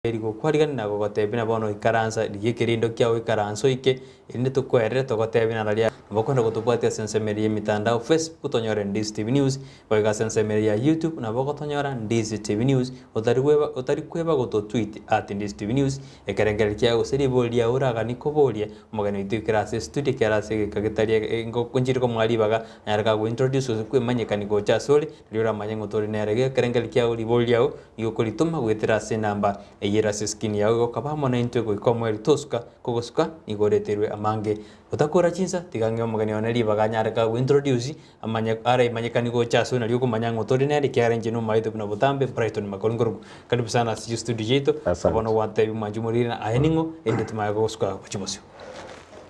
Eri gokwarigania na gogotebia na bono ikaransa, rigia ekerindo kiao ikaransa oike, erinde tokoerere togotebie nararia. Nabo okwenda gotobwatia ase ensemo eria y'emitandao, Facebook tonyore Ndizi TV News, goika ase ensemo eria ya YouTube nabo ogotonyora Ndizi TV News, otari gweba otari kweba gototweet at Ndizi TV News, ekerengererio kiao gose ribori riao oraganie koboria omogeni oito ekero ase estudio ekero ase egeka getari nchire komoa ribaga anyare kagointroduce gose kwemanyekani gocha asore, Riria oramanye ng'a otori nere, iga ekerengerio kiao ribori riao nigo okoritoma goetera ase enamba eyio ere ase eskrini yao, igo okaba amo naintwe goika omoerio tosuka, kogosuka nigo oreterwe amange. Otakora chinsa, tiga ng'e omogeni one ribaga anyare kagointroduce, amanye araimanyekani gocha asore nario okomanya ng'a otori nere ekiagera inche nomaete buna botambe Brighton Makori nkorokwa. Karibu sana ase chistudio chiaito, Asante. bono gwantebia mwanche omoriri na aye ning'o, erinde tomanye gosuka gochia bosio.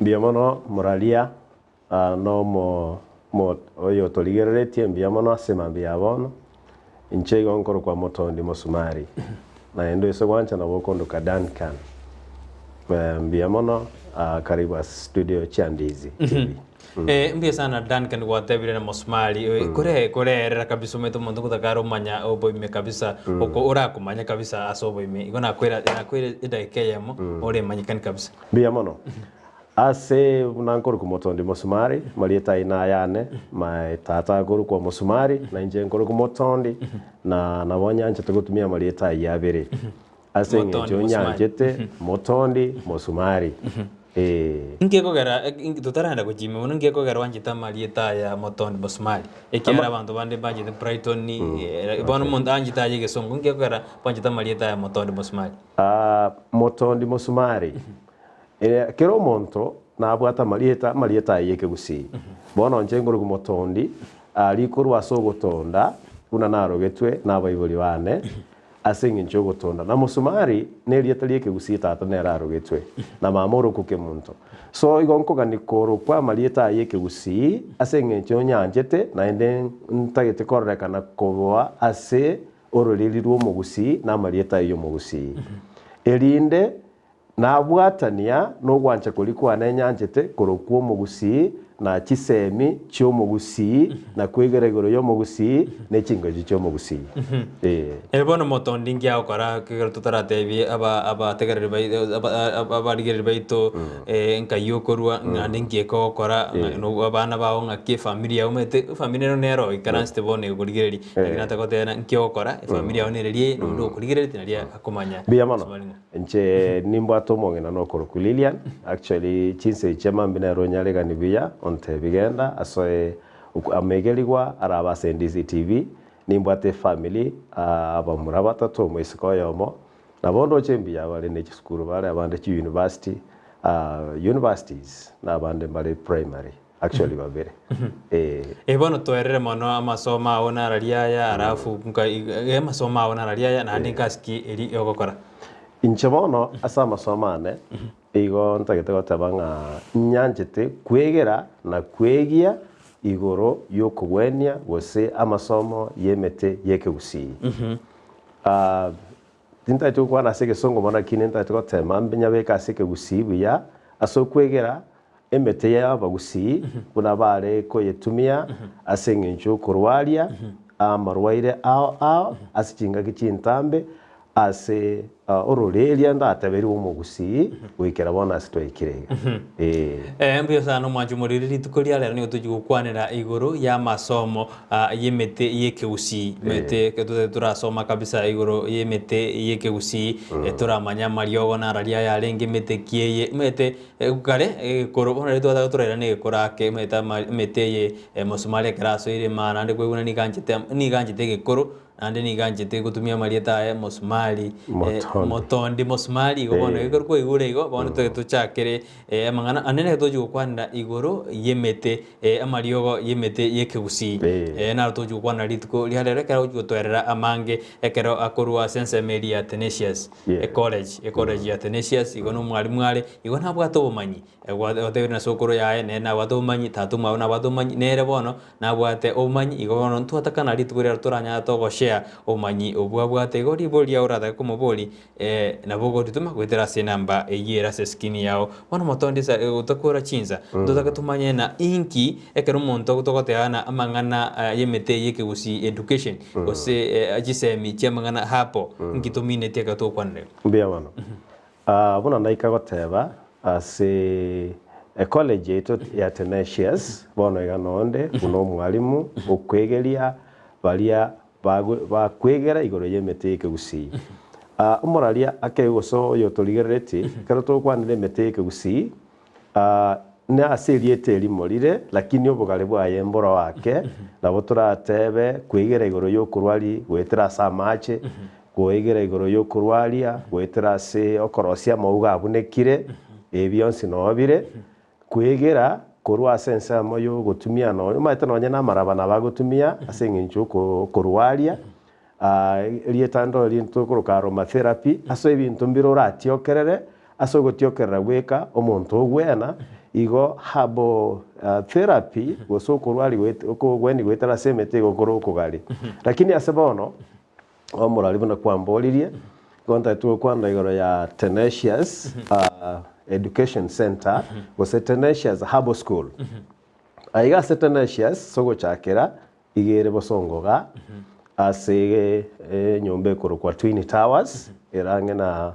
Mbuya mono moraria Nomo oyotorigereretie mbuya mono ase mambia ya bono, inche igo nkorokwa Motondi Mosumari, naende ase gwancha nabo okondoka Duncan. Mbuya mono, karibu ase studio chia Ndizi TV. Mbuya sana Duncan gwatebire na Mosumari, kore korerera kabisa omanyete omonto ngotakare omanya oboime kabisa, oko orakomanya kabisa ase oboime, igo nakoira nakoire edagika eyemo oremanyekani kabisa. Mbuya mono. Ase buna nkorokwa Motondi Mosumari, marieta aye nayane, my tata akorokwa Mosumari, na inche nkorokwa Motondi, na nabo nyanchete gotumia amarieta ayio abere. Ase Motondi eng'encho Mosumari. nyanchete Motondi Mosumari. Eh. Inki ekogera totarenda gochimia mono, inki ekogera wanchete amarieta aya Motondi Mosumari? Ekiagera abanto bande mbanchete Brighton, bono omonto anchete aye egesongo, inki ekogera bwanchete amarieta aya Motondi Mosumari? Motondi Mosumari, Kera omonto nabwate amarieta, amarieta aye y'ekegusii. Bono inche nkorokwa Motondi, rikorwa ase ogotonda, buna narogetwe nabaibori bane, ase eng'encho y'ogotonda. Na Mosumari nerieta ri'ekegusii tata nere arogetwe, na mama orokwa Kemunto. So igo nkogania korokwa amarieta aye y'ekegusii ase eng'encho nyanchete, naende ntagete kororekana koboa ase ororeri rw'omogusii na amarieta aye y'omogusii. Erinde Nabwatania nogwancha koria kwane nyanchete korokwa omogusii, na chisemi chi'omogusii, na kwegera igoro y'omogusii, ne chingencho chi'omogusii. Ee. Ere bono omotondi inki agokora ekero totaratebie aba abategereri bai aba abarigereri baito nkai okorwa naende inki ekogokora ng'a abana bao ng'aki efamiri yao omanyete efamiri ero nero oikaransete bono egokorigereria lakini natagoteba ng'a inki ogokora efamiri yao nere riaye na onde okorigereretie naria akomanya Mbuya mono. ase bare ng'a. Inche nimbwate omong'ina nokorokwa Lilian, actually chinsa echi chiamambia nere onyaregani buya, ontebi genda asoe amegerigwa arabe ase Ndizi TV, nimbwate efamily abamura batato omoiseke oyomo, nabo ndoche mbuya bare ne chisukuru bare abande chi university, universities na abande mbare primary actually babere eh. Eh bono toerere mono amasomo ao nararia aya alafu nka amasomo ao nararia aya naende nkasi ki eri ogokora? Inche bono ase amasomo ane, igo ntagete goteba ng'a nyanchete kwegera na kwegia igoro y'okogwenia gose amasomo y'emete y'ekegusii. Tintagete gokwana ase egesongo mono lakini ntagete gotema nyabeke ase ekegusii buya ase okwegera Emete y'abagusii buna bare koyetumia ase engencho y'okorwaria amarwaire ao ao ase chingaki chintambe ase ororeria ndateberigwe omogusii goikera bono ase twaikire iga. Ee. Ee, mbuya sana omwancho moriri rituko ria rero nigo tochi gokwanera igoro y'amasomo y'emete y'ekegusii emete ekero torasoma kabisa igoro y'emete y'ekegusii toramanya amariogo nararia ayarenge emete ki eye omanyete Kare egekoro, bono riria twataka torairane egekoro ake, omanyete ama emete eye emosumari ekero asoire imaa naende kwaigwa nigo anchete nigo anchete egekoro, naende nigo anchete gotumia amarieta aye mosumari, Motondi. motondi mosumari igo bono Eh. ekero kwaigure igo, bono toge tochakere amang'ana ande nere tochi gokwanera igoro y'emete amariogo y'emete y'ekegusii. Eh. Naro tochi gokwanera rituko ria rero ekero agochi gotoerera amange ekero akorwa ase ensemo eria ya Athanasius. Ecollege, ecollege ya Athanasius, igo nomwalimu are, igo nabwate obomanyi, gwatebirie na sokoro yaye nere nabwate obomanyi, tata omwabo nabwate obomanyi, nere bono nabwate obomanyi, igo bono ntwatakana rituko riaro toranyare togoshare. goshare obomanyi obwo abwate. Igo ribori riao oratake komobori nabo ogoritoma goetera ase enamba eyio ere ase escreen yao. Bono motondi ase gotakora chinsa, ntotake tomanye na inki ekero omonto togoteba ng'a amang'ana y'emete eye y'ekegusii education gose chisemi chi'amang'ana hapo, inki tomineti ekero togokwanera igo? Mbuya mono. Buna naika goteba ase ecollege yaito ya Tenacious, bono iga nonde buna omwalimu okwegeria baria bakwegera igoro y'emete y'ekegusii. Omoraria ake gose oyotorigerereti, ekero togokwanera emete y'ekegusii, na ase erieta erimo rire, lakini obogare bwaye mboro ake, nabo toratebe kwegera igoro y'okorwaria goetera ase amache, Koegera igoro y'okorwaria goetera ase okorosia amauga abunekire, ebi bionsi noo bire, Kwegera korwa ase ensemo y'ogotumia nonya omanyete nonya na amaraba nabo agotumia ase eng'encho y'okorwaria, erieta ndoro rinde tokoroka aromatherapy, ase ebinto mbire oratiokerere, ase ogotiokerera bweka omonto ogwena, igo herbal therapy gose okorwaria okogwenia goetera ase emete igo kore okogare. Lakini ase bono. Omorari buna kwamboririe, igo ntagete gokwana igoro ya Tenacious Education Centre gose Tenacious Herbal School. Aiga ase Tenacious ase ogochakera iga ere bosongo iga ase enyomba ekorokwa Twin Towers ere ang'e na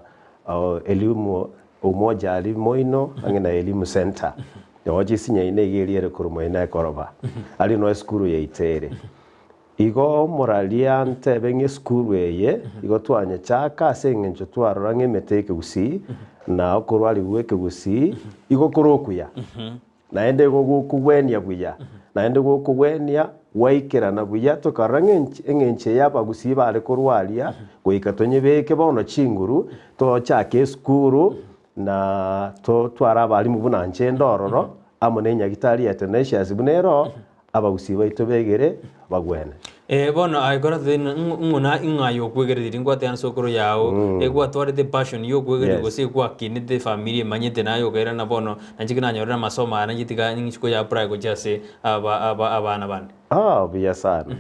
Elimu Umoja aria moino ang'e na Elimu Centre. Noo chisinyaine iga eria ere korwa moino ekoroba. Aria noo esukuru yaito ere. Igo moraria ntebe ng'a esukuru eye igo twanyechaka ase eng'encho twarora ng'a emete y'ekegusii na okorwarigwa gw'ekegusii igo kore okuya, naende igo gokogwenia buya, naende gokogwenia gwaikerana buya tokarora ng'a eng'encho eye abagusii bare korwaria goika tonyebeke bono chinguru tochake esukuru na totware abalimu buna inche inde ororo amo na enyagitari ya Tenacious buna ere oo. Abagusii baito begere bagwene. Eh, bono aye kora totari ng'una ing'a yokwegereria ringwate ase okoro yao, egwatwarete passion yokwegereria Yes. gose egwakinete efamiri emanyete naye okairana bono nainche ki nanyorire amasomo aya nainche tiga ng'chi koya apply gochia ase aba aba abana bande. Ah, buya sana.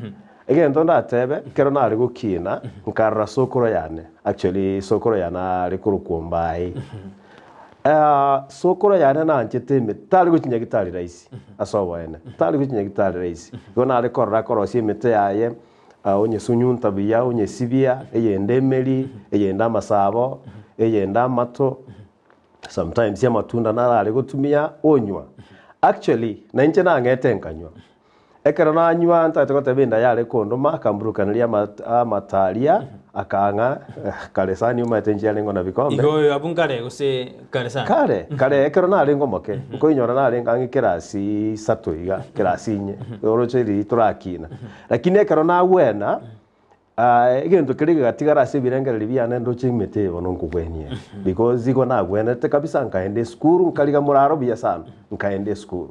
Egento ndatebe, ekero nare gokina, nkarora sokoro yane, actually sokoro yane are korokwa Ombae. Sokoro yane nanchete emete, tari gochia nyagitari rahisi ase oboene, tari gochia nyagitari rahisi. Igo nare korora akorosia emete yaye, onyesunyunta buya, onyesibia, eyende emeri, eyende amasabo, eyende amato, sometimes amatunda naro are gotumia onywa. Actually, nainche nang'ete nkanywa. Ekero nanywa ntagete goteba enda yare kondoma, akamburukaneria amato aria, akang'a, kare sana omanyete inche yarenge na bikombe. Igo oyo abwo nkare gose kare sana? Kare, kare ekero narenge omoke, nkoinyora narenge ang'e kerasi isato iga, kerasi inye, oroche riria torakina. Lakini ekero nagwena, Egento keria kegatigara ase ebirengererio biane ndoche emete eye bono nkogwenia ere because igo nagwenerete kabisa nkaenda esukuru nkariga moraro buya sana nkaenda esukuru.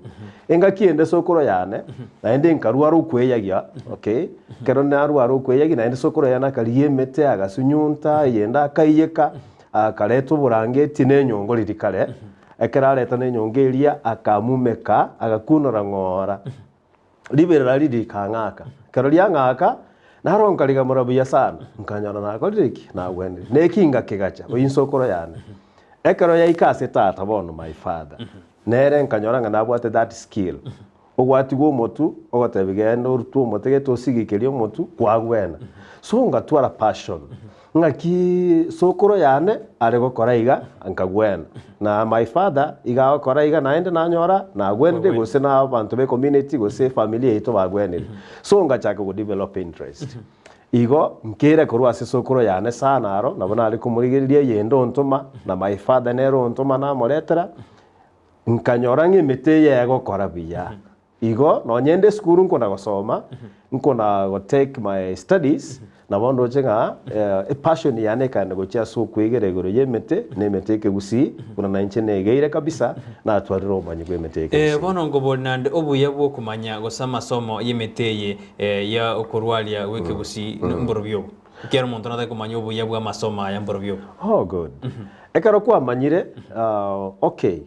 Engaki ende sokoro yane naende nkarwara okweyagia okay, ekero narwara okweyagia naende sokoro yane akarigia emete agasunyunta eyende akaiyeka akareta oborangeti na enyongo riria kare, ekero areta na enyongo eria akamumeka agakunora ng'ora. Riberera riria rikang'aka. Ekero riang'aka, naro nkarigamora buya sana, nkanyora nakorire ki? Nagwenire. Na ekinga kegacha, oyio nsokoro yane. Ekero yaika ase tata bono, my father, nere nkanyora ng'a nabwate that skill. Ogwatigwa omotwe, ogotebi genda orutwe omote gete osigekerie omotwe, kwagwena. So ngatwara passion, Ng'aki sokoro yane are gokora iga, nkagwena. Na my father iga agokora iga naende nanyora nagwenire gose na abanto be community gose efamily yaito bagwenire. So ngachaka go develop interest. Igo nkere korwa ase sokoro yane sana aro, nabo nare komorigereria eyende ontoma, na my father nere ontoma namoretera, nkanyora ng'a emete eye egokora buya. Igo nonye inde esukuru nkona gosoma, nkona go take my studies, nabo ndoche ng'a epassion yane ekaenda gochia ase okwegera igoro y'emete, na emete ekegusii, buna nainche negeire kabisa, natwarire obomanyi bw'emete ekegusii. Bono nkoboria naende obuya bw'okomanya gose amasomo y'emete eye ya okorwaria gw'ekegusii mborobio obo? Ekiagera omonto natake komanya obuya bw'amasomo aya mborobio obo? Oh good. Ekero kwamanyire, okay.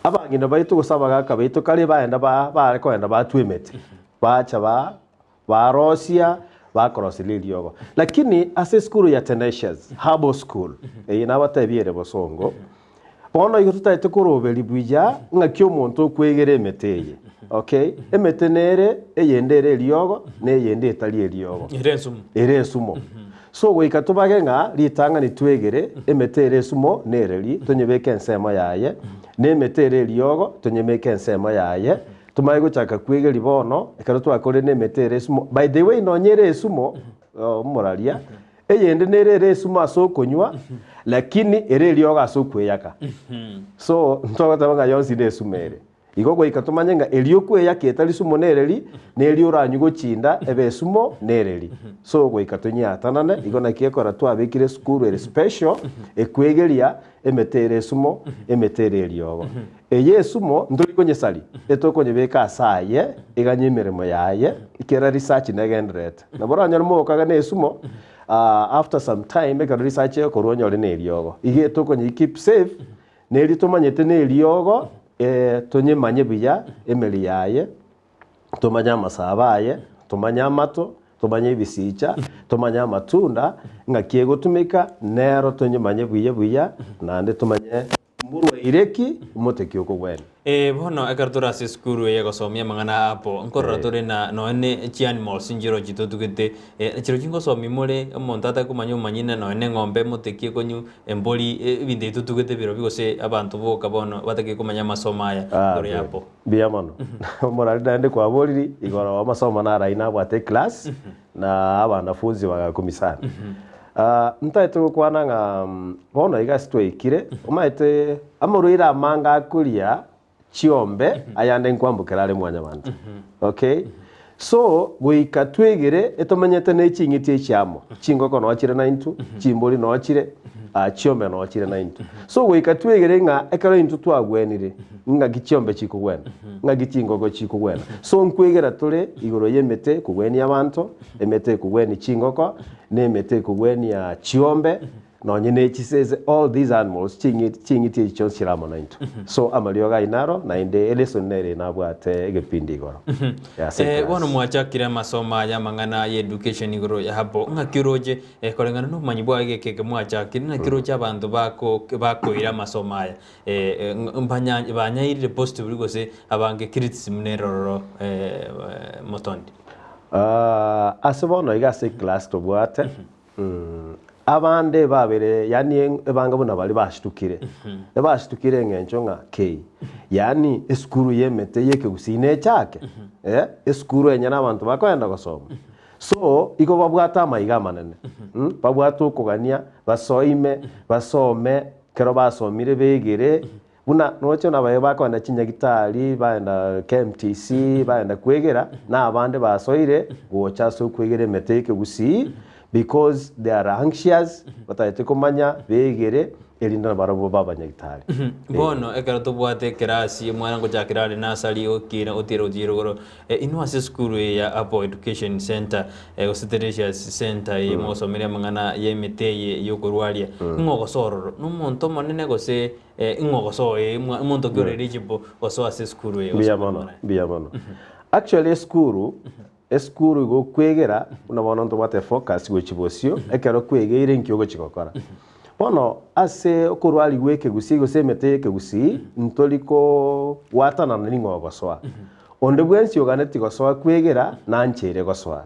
Abang'ina baito gose abagaaka baito kare baenda ba bare kogenda batwa emete, bacha ba barosia, Bakoroseria eriogo. Lakini ase esukuru ya Tenacious Herbal School, eye nabatebie ere bosongo, bono igo totaete koroberia buya ng'aki omonto okwegera emete eye. Okay, emete nere eyende ere eriogo na eyende etari eriogo. Ere ensumo. Ere ensumo. So goika tobage ng'a ritang'ani twegere emete ere esumo nereri, tonyebeke ensemo yaye, na emete ere eriogo tonyebeke ensemo yaye, Tomanye gochaka kwegeria bono, ekero twakorire nemete ere esumo, by the way nonye ere esumo, omoraria, eyende nere ere esumo ase okonywa, lakini ere eriogo ase okweyaka. So, ntogoteba ng'a yonsi ne esumo ere. Igo goika tomanye ng'a eria okweyaka etari sumo nereri, na eria oranywe gochinda ebe esumo nereri. So goika tonyeatanane, igo naki ekora twabekire esukuru ere special, ekwegeria emete ere esumo, emete ere eriogo. Eye esumo ntori konyesari, etokonyebeka ase aye, eganye emeremo yaye, ekero research negendererete. Nabo oranyore mogokaga na esumo, after some time ekero research egokorwa onyore na eriogo. Igo etokonye keep safe, na erio tomanyete na eriogo, tonyemanye buya emeri yaye, tomanye amasabo aye, tomanye amato, tomanye ebisicha, tomanye amatunda, ng'aki egotumeka, nero tonyemanye buya buya, naende tomanye mborwaire ki, mote ki okogwenia. Ee, bono ekero tore ase esukuru eye egosomia amang'ana a Apple, nkorora tore na nonya ne chianimals nchirochio totugete, chirochio ngosomia more, omonto atari komanya omanyine nonya ne eng'ombe emote ki ekonywa, embori, ebinto ebi totugete birobio gose abanto boka bono batakeire komanya amasomo aya Ah, igoro ya good. Apple. Mbuya mono. Omorari naende kwaboriri igoro amasomo naro nabwate eclass na abanafunzi bagakumia sana. Ah, ntaete gokwana ng'a bono iga ase twaikire, omanyete amarwaire amange akoria chiombe ayande nkwambokera are mwanyabanto. Okay? So, goika twegere etomenyete ne ching'iti echi amo, chingoko noo chire naintwe, chimbori noo chire, chiombe noo chire naintwe. So goika twegere ng'a ekero intwe twagwenire, ng'aki chiombe chikogwena, ng'aki chingoko chikogwena. So nkwegera tore igoro y'emete ekogwenia abanto, emete ekogwenia chingoko, na emete ekogwenia chiombe, Nonye ne chisese, all these animals, ching'iti ching'iti echi chionsi chire amo naintwe. So amariogo ayio naro, naende elesson nere nabwate egepindi igoro. Ase Eh, bono eclass. mwachakire amasomo aya amang'ana ya education igoro ya hapo ng'aki oroche eh, koreng'ana na obomanyi bwaye egeke eke mwachakire naki oroche abanto bako bakoira amasomo aya eh, eh, mbanya banyairire positively gose abange criticism nere ororo eh, motondi. Ah, ase bono iga ase eclass tobwate, Abande babere, yaani ebanga buna baria bashitukire, ebashitukire eng'encho ng'a kei, yaani esukuru y'emete y'ekegusii nechake, eh, esukuru enyene abanto bakoenda gosoma. So, igo babwate amaiga amanene, babwate okogania, basoime, basome, ekero basomire begere, Buna noche nabaye bakoenda chinyagitari, baenda KMTC, baenda kwegera, na abande basoire gocha ase okwegera emete y'ekegusii because they are anxious, batagete komanya begere erinde nabarabwo babe abanyagitari. Bono ekero tobwate ekerasi, omwana ngochakera are nursery okina otira gochia igoro, inwe ase esukuru eye ya Apple Education Centre gose Teresius Centre eye mogosomera amang'ana ya emete eye ya okorwaria, ing'o ogosoa ororo? Nomonto omonene gose Ing'o gosoa ee omonto ki ore eligible gosoa ase esukuru eye Mbuya gosoma mono, amang'ana aya? mbuya mono. Actually esukuru, esukuru igo okwegera, buna bono ntobwate efocus gochia bosio, ekero kwegeire nki ogochia gokora. Bono ase okorwariwa ekegusii gose emete ya ekegusii, ntori kogwatanana ning'o ogosoa. Onde bwensi oganeti gosoa kwegera, nancheire gosoa.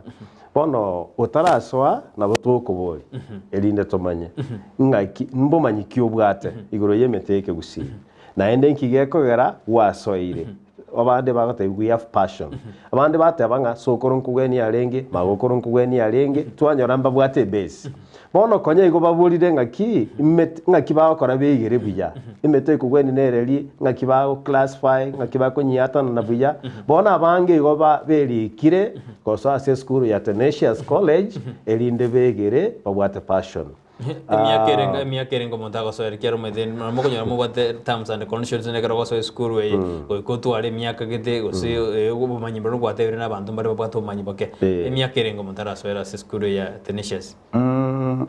Bono otarasoa nabo tokoboria, erinde tomanye ng'aki mbomanyi ki obwate igoro y'emete y'ekegusii, naende nki gekogera gwasoire. Abande bagotebia we have passion, abande bateba ng'a sokoro nkogwenia arenge, magokoro nkogwenia arenge, twanyora mbabwate ebase. Bono konya igo baborire ng'aki emete ng'aki bagokora beigere buya, emete ekogwenia nereri, ng'aki bago classify, ng'aki bakonyiatanana buya. Bono abange igo ba berikire gosoa ase esukuru ya Tenacious College erinde begere babwate passion. Emiaka erenge emiaka erenge omonto agosoa ere kera omanyete nabo mokonyora mobwate terms and conditions ekero ogosoa esukuru eye goika otware emiaka gete gose obomanyi boria gwatebire na abanto mbare babwate obomanyi boke. Emiaka erenge omonto arasoere ase esukuru eye ya Tenacious.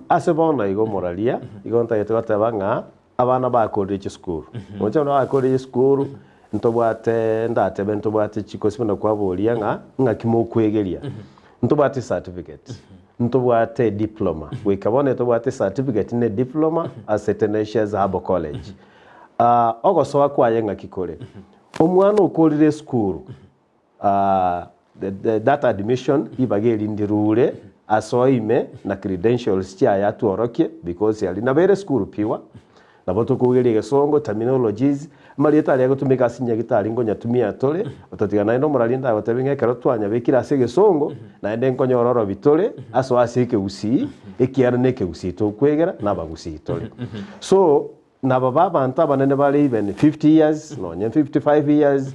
Ase bono igo omoraria, igo ntagete goteba ng'a abana bakorire chisukuru. Omochie buna bakorire chisukuru, ntobwate ndatebe ntobwate chikosi buna kwaboria ng'a ng'aki mokwegeria. Ntobwate certificate, ntobwate diploma, goika bono etobwate certificate ne diploma ase Tenacious Herbal College. Ah, ogosoa kwaye ng'aki kore? Omwana okorire esukuru, ah, the, the, that admission ribaga eri ndirure asoe ime na credentials chiaye atworokie because aria nabo ere esukuru pure. Nabo tokougeria egesongo, terminologies, amarieta aria agotumeka ase chinyagitari nkonyatumia tore, otatiga naende omorari ndagotebie ng'a ekero twanyabekire ase egesongo, naende nkonyora orobi tore asoe ase ekegusii, ekiagera na ekegusii tokwegera, na abagusii tore. So, nabo ba abanto abanene bare even 50 years, nonye 55 years,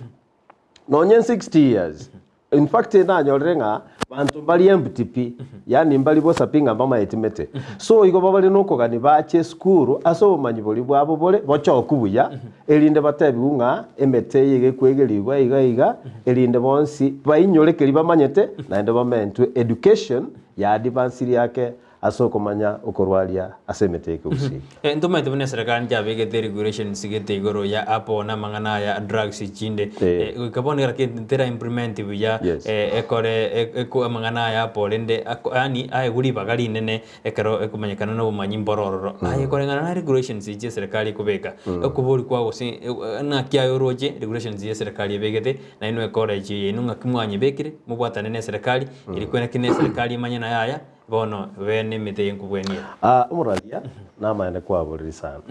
Nonye 60 years. In fact nanyorire ng'a banto mbari empty pi, yaani mbari bosa pi ng'a mbamaeti mete. So igo babare nokogani bache esukuru ase obomanyi boria bwabo bore bochoku buya, erinde batebiwu ng'a emete eye iga ekwegerigwa iga iga, erinde bonsi bainyore keria bamanyete naende bamentwe education ya advanced ake Ase okomanya okorwaria ase emete y'ekegusii. Ntomaete buna eserekari nchabegete regulations gete igoro ya apple na amang'ana aya drugs chinde. Eh. Goika bono ekero kende tera implement buya Yes. ekore eko amang'ana aya apple rende ako yaani aegwe ribaga rinene ekero ekomanyekana na obomanyi mboro ororo. Aye koreng'ana na regulations echi eserekari ekobeka, okobori kwa gose ng'aki aye oroche regulations ya eserekari ebegete nainwe ecollege eye yaino ng'aki mwanyebekire mobwatane na eserekari eri kwenaki na eserekari emanye naye aya. Bono bene emete y'enkubwenia. Aa, omoraria, namaene kwaborire sana.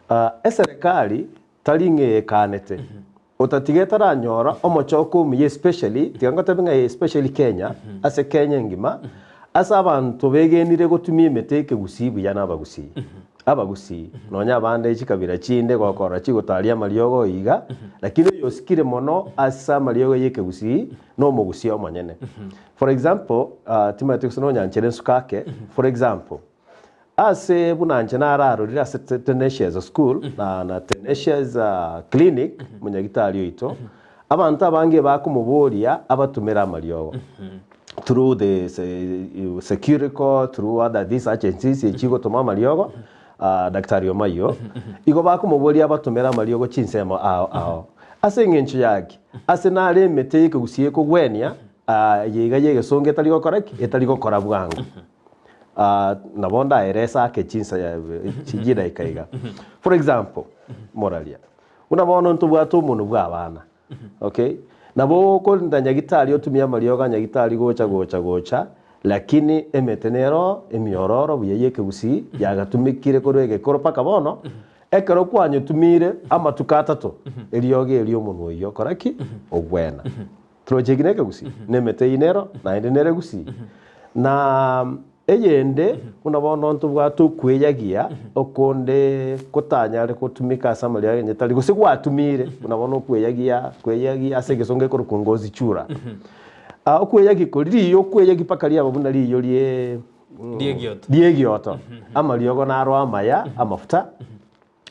Aa, eserekari tari ng'a eyekanete, otatiga etaranyora omochoko omuya especially, tiga ngotebi ng'a especially Kenya, ase Kenya engima, ase abanto begenire gotumia emete ekegusii buya na abagusii. Abagusii, nonya abande chikabira chinde gokorora chigotaria amariogo iga, lakini oyosikire mono ase amariogo y'ekegusii, nomogusii omonyene. For example, timanyeti gose nonyanchere nsuke ake, for example, ase buna inche nararorire ase Tenacious School na na Tenacious Clinic, omonyagitari oito, abanto abange bakomoboria abatomere amariogo through the securico, through other these agencies echigotoma amariogo, Daktari Omayio, igo bakomoboria abatomere amariogo chinsemo ao ao. Ase eng'encho yaki? Ase nare emete y'ekegusii ekogwenia, eye iga y'egesongo etari gokora ki? Etari gokora bwango. Nabo ndaerese ake chinsa chidaika iga. For example, moraria, buna bono ntobwate omonwe bwa abana, okay? Nabo okorinda nyagitari otumie amariogo a nyagitari gocha gocha gocha, lakini emete nero emiororo buya y'ekegusii yagatumekire korwa egekoro mpaka bono, Ekero kwanyetumire amatuko atato, eriogi erio omonwa oyio okora ki? Ogwena. Toroche eki nekegusii? Nemete eyio nero, naende nere gusii. Na eyende, buna bono ntobwate okweyagia okonde kotanyare gotumeka ase amariogo aye tari gose gwatumire, buna bono okweyagia, kweyagia ase egesongo gekorokwa ngozi chura. Okweyagia koria riyo okweyagia mpaka riaba buna riyo rie Ri'egioto. Ri'egioto. Amariogo naro amaya, amafuta,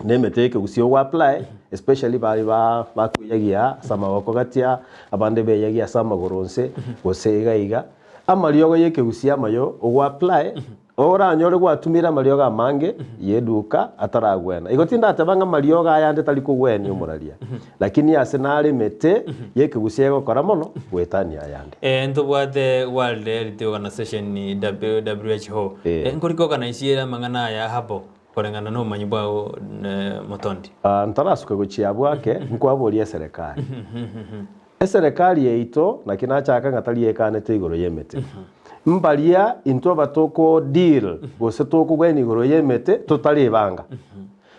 na emete y'ekegusii ogo apply, especially baria ba bakoeyagia ase amaboko gatia, abande beyagia ase amagoro nse, gose iga iga. Amariogo y'ekegusii amayo ogo apply, oranyore gwatumire amariogo amange y'eduka ataragwena. Igo tindateba ng'a amariogo ayande tari kogwenia omoraria, lakini ase nare emete y'ekegusii egokora mono goetania ayande. Ntobwate World Health Organization, WHO, nkorika organise ere amang'ana aya hapo koreng'ana na obomanyi bwao Motondi? Ntarasuka gochia abwo ake, nkwaboria eserekari. Eserekari yaito, naki nachaka ng'a tari ekanete igoro y'emete. Mbaria intwe aba toko deal gose tokogwenia igoro y'emete totarebanga.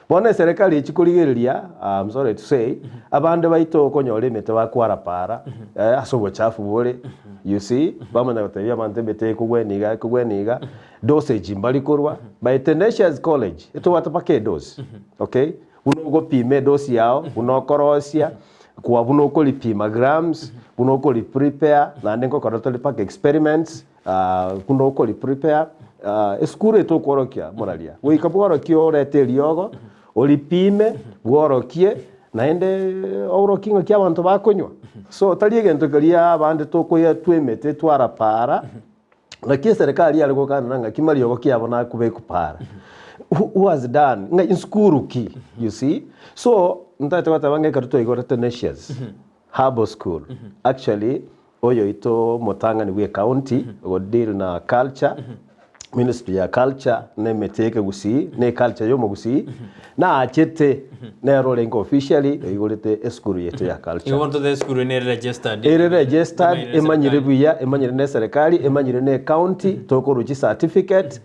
Bono eserekari echi korigereria, I'm sorry to say, abande baito okonyora emete bakwara para, ase obochafu bore, you see, bamanya gotebia abanto emete ekogwenia iga ekogwenia iga, dosage mbari korwa, by Tenacious College, etobwate mpaka edose, okay, buna ogopima edose yao, buna okorosia, kwa buna okoripima grams, buna okori prepare, naende nkokora tore mpaka experiments, Buna okori prepare esukuru etokworokia moraria goika bworokie orete eriogo oripime bworokie naende orokie ng'aki abanto bakonywa so tari egento keria abande tokoya twemete twarapara naki eserekari yare gokanera ng'aki mariogo ki abo nakobekwa para who has done ng'a insukuru ki you see so ntaete goteba ng'a ekero twaigorete Tenacious Herbal School actually. Oyoito omotang'ani bwe county ogodeal na culture, ministry ya culture na emete y'ekegusii na eculture ya omogusii, nachete nere orenge officially oigorete esukuru yaito ya culture. Igo bono totebe esukuru eye nere registered. Ere registered, Emanyire emanyire serikali. buya, emanyire na eserekari, emanyire na ecounty, tokorwa chicertificate,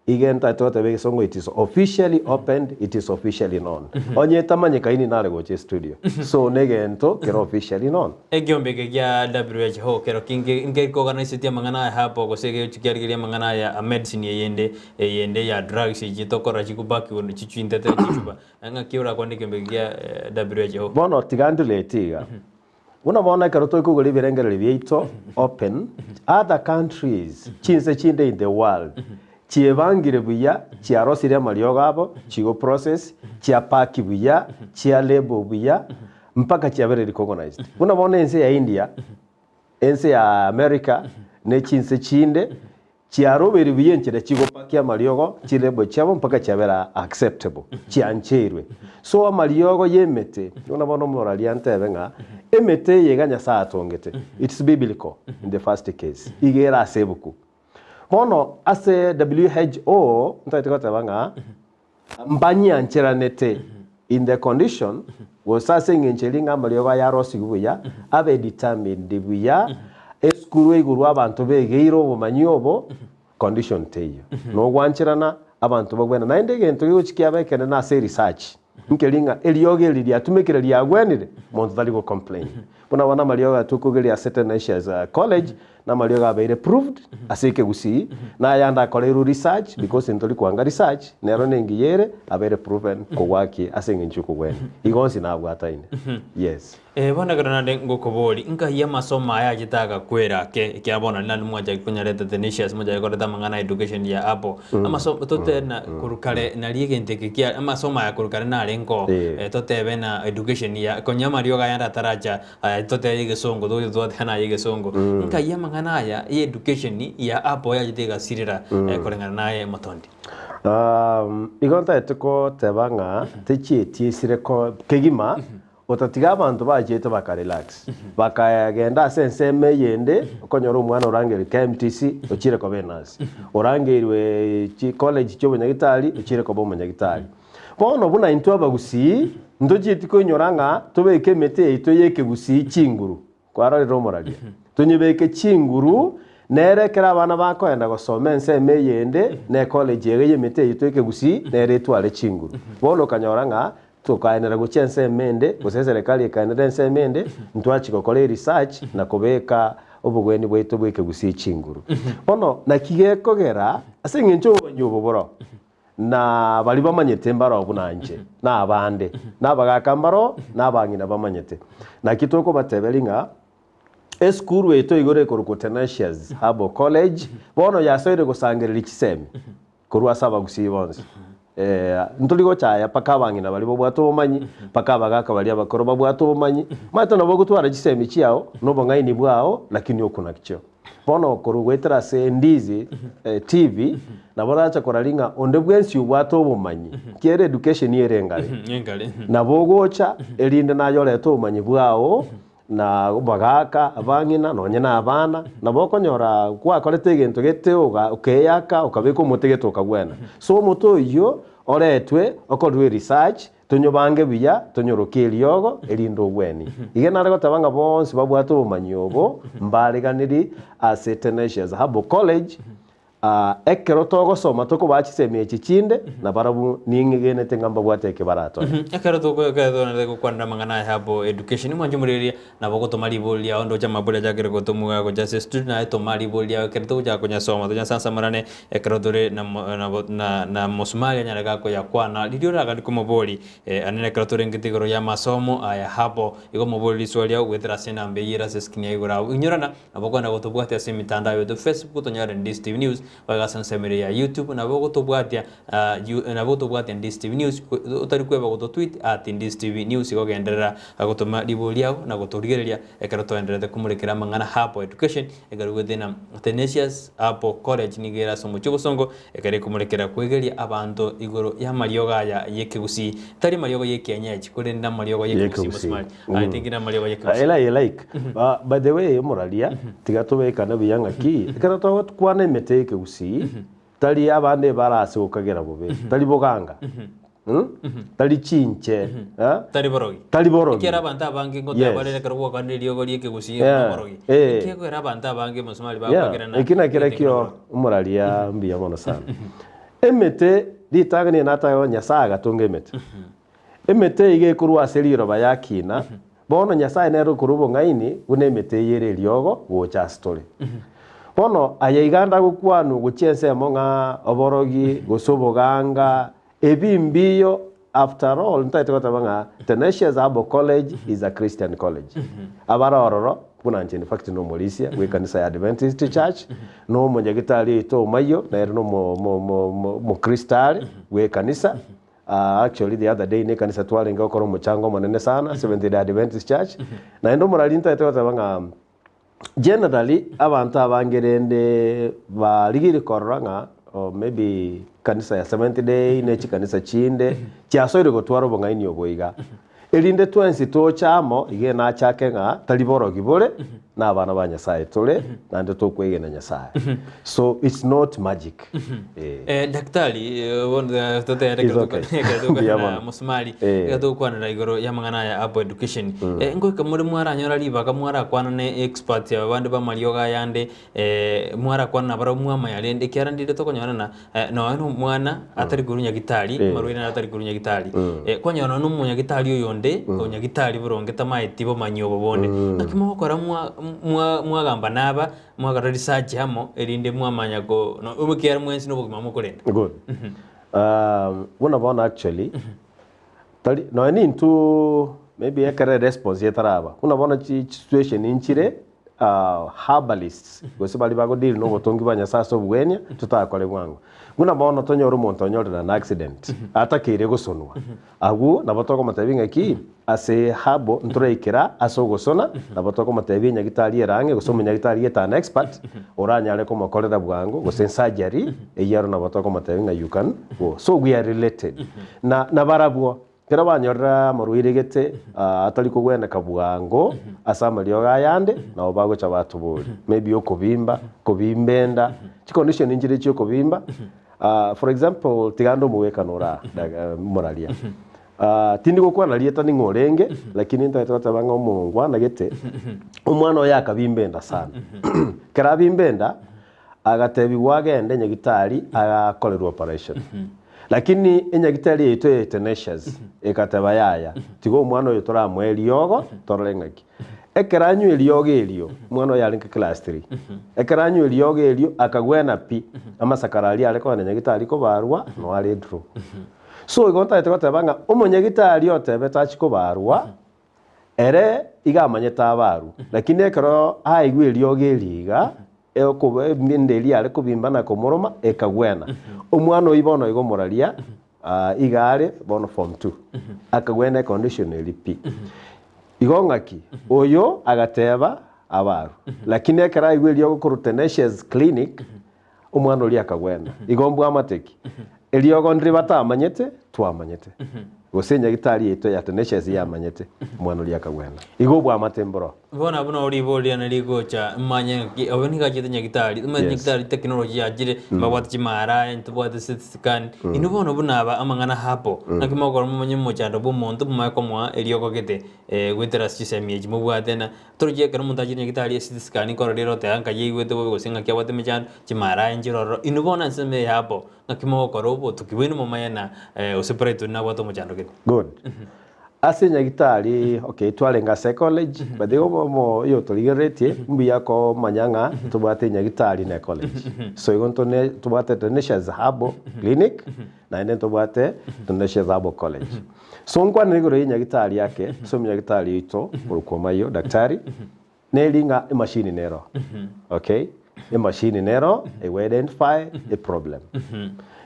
Iga ntari togoteba egesongo it is officially opened, it is officially known. Onye etamanyekaini nare gocha estudio. So negento kere officially known. Ekiombe eke gia WHO kero kinge nkerikoganaisetie amang'ana aya hapo gose gegochia kiarigeria amang'ana aya a medicine eyende eyende ya drugs echi tokorora chikobaki chichwintete chichuba ng'aki orakwane ekiombe eke gia WHO? Bono tiga ndilete iga. Buna bono ekero toikogora ebirengererio biaito open, other countries, chinse chinde in the world, chiebangire buya, chiarosirie amariogo abo, chigo process, chia pack buya, chia label buya, mpaka chiabere recognized. Buna bono ense ya India, ense ya America, ne chinse chinde, Chiarobeire buya enchera chigopakia amariogo chilabel chiabo mpaka chiabera acceptable, chiancheirwe. So amariogo y'emete, buna bono omoraria antebe ng'a emete eye iga Nyasaye atongete, it's biblical in the first case, iga ere ase ebuku. Bono ase WHO ntagete goteba ng'a mbanyiancheranete in the condition gose ase eng'encho eria ng'a amariogo aya arosigwe buya, abe determined buya, esukuru eigurwe abanto begeire obomanyi obo, condition teiyo. Nogwancherana, abanto bagwene. Naende egento gegochi kiaba ekenene ase eresearch, nkeri ng'a eriogo eri riatumekire riagwenire, monto tari go complain. Buna bono amariogo aya tokogeria ase Tenacious College, Namariogo abeire proved ase ekegusii, na ayande akoreirwe research because ntori kwanga research, nero nengiya ere, abeire proven kogwaki ase eng'encho yokogwenia. Igo onsi nabwataine. Yes. Eh, bono ekero naende ngokobori, nkai amasomo aya achete agakwera ake, ekiagera bono naende mwachaki konyareta Tenacious, mochake koreta amang'ana a education ya Apple. Amasomo totebe na korwa kare nari egento eke kia amasomo aya korwa kare narenge oo, Eh. totebe na education ya konya amariogo ayande ataracha Aya totebe egesongo togocha twateba naye egesongo. Nkai amang'ana aya ya education ya Apple yachete egasirera koreng'ana naye Motondi? Igo ntagete koteba ng'a techieti esire ko kegima otatiga abanto bachiete baka relax bakagenda ase ensemo eyende okonyora omwana orangeirwe KMTC ochire koba enurse, orangeirwe chi college chia obonyagitari ochire koba omonyagitari. Bono buna intwe abagusii ntochieti koinyora ng'a tobeke emete yaito y'ekegusii chinguru, kwarorire omoraria, tonyebeke chinguru, nere ekero abana bakoenda gosoma ensemo eyende, na ecollege eye y'emete yaito y'ekegusii nere etware chinguru. Bono okanyora ng'a tokaenera gochia ensemo ende, gose eserekari ekaenera ensemo ende, ntwachia gokora eresearch na kobeka obogweni bwaito bw'ekegusii chinguru. Bono naki gekogera, ase eng'encho obomanyi obo boro, Na baria bamanyete mbaroo buna inche, na abande, na abagaaka mbaroo, na abang'ina bamanyete. Naki tokobateberia ng'a esukuru eye toigoro ekorokwa Tenacious Herbal College, bono yasoire gosangereria chisemi korwa ase abagusii bonsi. Eh, ntori gochaya mpaka abang'ina baria babwate obomanyi, mpaka abagaaka baria abakoro babwate obomanyi, omanyete nabo ogotwara chisemi chiao, na obong'aini bwao, lakini okonakchio. Bono korwa goetera ase endizi TV, nabo orache koraria ng'a onde bwensi obwate obomanyi, ekiagera education ere engare, Engare. nabo ogocha erinde naye orete obomanyi bwao na abagaka, abang'ina, nonye na abana, nabo okonyora gwakorete egento gete oga okeyaka okabeka omote gete okagwena. So omote oyio oretwe okorwe eresearch, Tonyobange buya, tonyorokie eriogo, erinde ogwenie. Iga nare goteba ng'a bonsi babwate obomanyi obo mbareganiri ase Tenacious Herbal College, aa ekero togosoma tokobaa chisemi echi chinde, na barabwo ning'egenete ng'a mbabwate eke baratore. Ekero toko ekero togenderete gokwanera amang'ana aya Herbal Education, mwanche omorigereria nabo ogotoma ribori riao ndoche amabori achakire gotomwa gocha ase estudio naye toma ribori riao ekero togochaka konyasoma tonyasansamorane Ekero tore na mosumari anyare gakoyakwana, riria oraganie komobori, Anene ekero torengete igoro y'amasomo aya habo, igo mobori risoa riao goetera ase enamba eyio ere ase eskrini ya igoro agwo. Inyorana, nabo okogenda gotobwatia ase emitandao yaito Facebook tonyare Ndisi TV News. Goika ase ensemo eria ya YouTube nabo ogotobwatia nabo otobwatia Ndisi TV News otari kweba gototweet at Ndisi TV News igo genderera gotoma ribori riago na gotorigereria ekero toendererete komorekera amang'ana Herbal Education ekero goetania na Tenacious Herbal College nigo ere ase omochie obosongo ekero ekomorekera kwegeria abanto igoro y'amariogo aya y'ekegusii tari mariogo y'ekienyeji korende namariogo y'ekegusii mosumari I think namariogo y'ekegusii. I like. By the way omoraria tiga tobekane buya ng'aki ekero togokwana emete y'ekegusii Tari abande barase gokagera bobe, tari boganga, tari chinche, Tari borogi. tari borogi. Ekiagera abanto abange ngoteba Yes. bare ekero gwakanire eriogo ri'ekegusii Yeah. buna borogi. Eh. Ekiagera abanto abange mosumari Yeah, bakoegerana eki nakio egete nakio buna borogi. omoraria mbuya mono sana. Emete ritang'ani natagete Nyasaye agatonga emete. Emete iga ekorwa ase riroba yakina, bono Nyasae nere okorwa obong'aini buna emete eye ere eriogo gocha ase tore. Bono aya iga ndagokwanwa gochia ensemo ng'a oborogi, gose oboganga, ebi mbiyo, after all ntagete goteba ng'a Tenacious Herbal College is a Christian college. Abare ororo, buna inche in fact nomorisia bw'ekanisa ya Adventist Church, na omonyagitari oito Omayio nere nomo mo mo omokristo are bw'ekanisa. Actually the other day nekanisa twarenge gokora omochango omonene sana, Seventh Day Adventist Church, naende omorari ntagete goteba ng'a generally abanto abange rende barigirie korora ng'a or maybe kanisa ya Seventh Day ne chikanisa chinde chiasoire gotwara obong'aini obo iga. Erinde twensi toche amo, iga enachake ng'a tari borogi bore, na abana ba Nyasaye tore, naende tokwegena Nyasaye. So it's not magic. Eh. Eh, daktari, eh, bono eh, totere It's ekero okay. ekero Mbuya tokwana mono. mosumari Eh. ekero togokwanera igoro y'amang'ana aya Apple education. Eh, ngoika more mwaranyora ribaga mwarakwana na expert aba bande b'amariogo ayande eh, mwarakwana nabarabwo mwamanya rende ekiagera ndire tokonyorana Nonya nomwana atari korwa nyagitari, amarwaire naro atari korwa nyagitari. Kwanyora nonya nomonyagitari oyonde, onyagitari boronge tamaeti bomanyi obo bonde. Naki mogokora mwa mwa mwagamba naba, mwakora research amo, erinde mwamanya ko no ekiagera mwensi nobogima mokorenda. Good. Buna bono actually, tari nonya nintwo maybe ekero eresponse etaraba, buna bono chi situation nchire herbalists gose baria bago deal na obotongi bwa Nyasaye ase obogwenia, totakore bwango. Buna bono tonyore omonto onyorire an accident, atakeire gosonwa, abwo nabo tokomotebia ng'aki, ase herbal ntoraikera ase ogosona, nabo tokomotebia enyagitari ere ang'e gose omonyagitari gete an expert, oranyare komokorera bwango gose surgery, eyio ero nabo tokomotebia ng'a you can go. So we are related. Na nabarabwo, Ekero banyorire amarwaire gete atari kogweneka bwango ase amariogo ayande, nabo bagocha batoboria. Maybe okobimba, kobimba enda, chicondition nchire chia okobimba. For example, tiga ande omogwekano ore aa, moraria. Tindi gokwana rieta ning'o orenge, lakini ntagete goteba ng'a omongwana gete, omwana oye akabimba enda sana. Ekero abimba enda, Agatebigwa agende nyagitari agakorerwe operation. Lakini enyagitari yaito ya Tenacious egateba yaya, tiga omwana oyo toramoe eriogo torore ng'aki. Ekero anywa eriogo erio, omwana oyo arenge class three, ekero anywa eriogo erio akagwena pi, amasakara aria are kogenda nyagitari kobarwa no are draw. So igo ntagete goteba ng'a omonyagitari otebete achie kobarwa, Ere iga amanyete abarwe, lakini ekero aigwa eriogi eri iga, ekoba emende eria yare kobimba na komoroma ekagwena. Omwana oyio bono iga omoraria, iga are bono form two, akagwena econdition eria pi. Igo ng'aki? Oyo agateba abarwe, lakini ekero aigwa eriogi korwa Tenacious Clinic, Omwana oria akagwena. Igo mbwamate ki? Eriogo ndiri batamanyete, twamanyete. Gose enyagitari yaito ya Tenacious yamanyete, omwana oria akagwena. Igo obwamate mboro. Bono abwo nabo ribori riane rigocha, manye ng'aki obe nigo achete nyagitari, omanyete Yes. nyagitari technology yachire, mbabwate chimara, ntobwate CT scan, inwe bono buna aba amang'ana hapo, naki mogokora momanye omochando bwa omonto momanye komoa eriogo gete goetera ase chisemi echi mobwate na Toroche ekero omonto achire nyagitari ase CT scan nkorora ere oteba nkai aigwete bobe gose ng'aki abwate emechando, chimara nchire ororo. Inwe bono ensemo eye hapo, ng'aki mogokora obotuki bwaino momanye na gose Brighton nabwate omochando gete. Good. Ase nyagitari, okay, twarenge ase ecollege, but igo omo oyotorigereretie, mbuya komanya ng'a ntobwate nyagitari na ecollege. So igo ntone tobwate Tenacious Herbal Clinic, naende ntobwate Tenacious Herbal College. So nkwanere igoro ye nyagitari ake, ase omonyagitari oito korokwa Omayio, daktari, neri ng'a emashini nero. Okay? Emachine nero ego identify eproblem.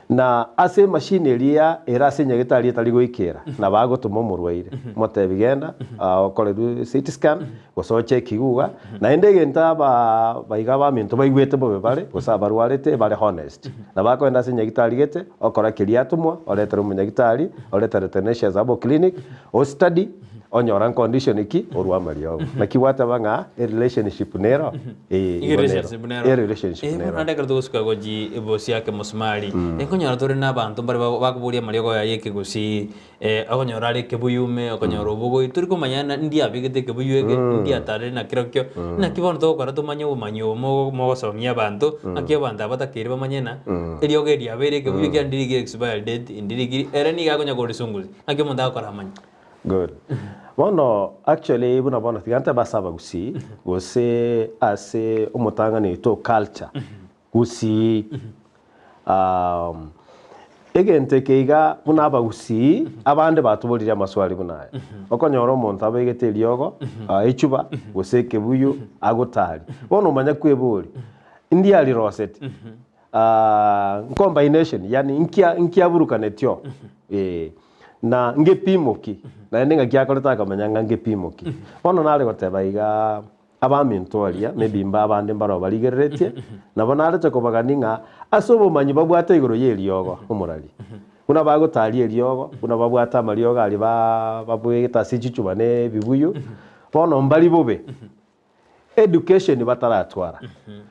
Na ase emachine eria ere ase nyagetari etari goikera, nabo agotoma omorwaire, omotebi genda okorerwe CT scan, gose ocheck iga, naende egento aba baiga abaminto baigwete bobe bare, gose abarwarete bare honest. Nabo akogenda ase nyagitari gete, okora keria atomwa, oretere omonyagitari, oretere Tenacious Herbal Clinic, ostudy, onyora ncondition ki, orwe amariogo. Naki gwateba ng'a erelationship nero, eh, igo nero. Relationship nero. Erelationship Eh, bono nero. naende ekero togosuka gochi bosi ake mosumari, nkonyora tore na abanto mbare bakoboria amariogo aya ya ekegusii, okonyora are ekebuyu ime, okonyora obogoi, tori komanya na ndi abegete ekebuyu eke, ndi atarire na kerokio, naki bono togokora tomanye obomanyi obo mogo mogosomia abanto, naki abanto aba batakeire bamanye ng'a, eriogo eri riabeire ekebuyu ekiagera ndirigire expiry date, ndirigiri, ere nigo akonya korisungusia, naki omonto agokora amanye. Good. Bono actually buna bono tiga ntebe ase abagusii, gose ase omotang'ani oito o culture, Gusii. Egento eke iga buna abagusii abande batoborire amaswali buna aya. Okonyora omonto abegete eriogo, echuba, gose ekebuyu agotari. Bono omanya kweboria, ndi ariroseti? Ncombination, yaani nkia nkiaburukaneti oo. Eh, na ngepimo ki? Naende ng'aki akorete akamanya ng'a ngepimo ki? Bono nare goteba igaa. Abaminto aria, maybe mba abande mbarabwo barigereretie, nabo narete kobagania ng'a ase obomanyi babwate igoro y'eriogo, omorari. Buna bagotaria eriogo, buna babwate amariogo aria ba babegete ase chichuba na ebibuyu, bono mbari bobe. Education bataratwara.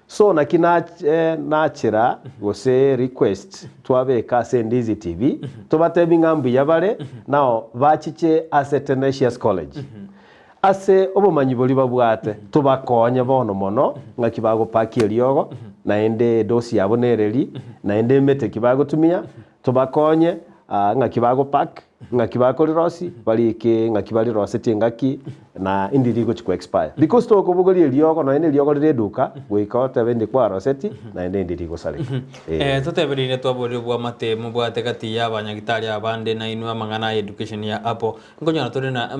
So naki nach nachera gose request twabeka ase Endizi TV, tobatebi ng'a mbuya bare, nao bachiche ase Tenacious College. Ase obomanyi boria babwate, tobakonye bono mono ng'aki bagopakia eriogo, naende edosi yabo nereri, naende emete ki bagotumia, tobakonye ng'aki bagopack, ng'aki bakorirosi, barike ng'aki barirosetie engaki, na indi rigochi ko expire. Because tokobogoria eriogo nonya na eriogo rire eduka, goika otebe indi kwaroseti, naende indi rigosareka. Eh. Totebereire twaborire obwamate mobwate gati ya abanyagitari abande nainwe amang'ana aya education ya Apple. Nkonyora tore na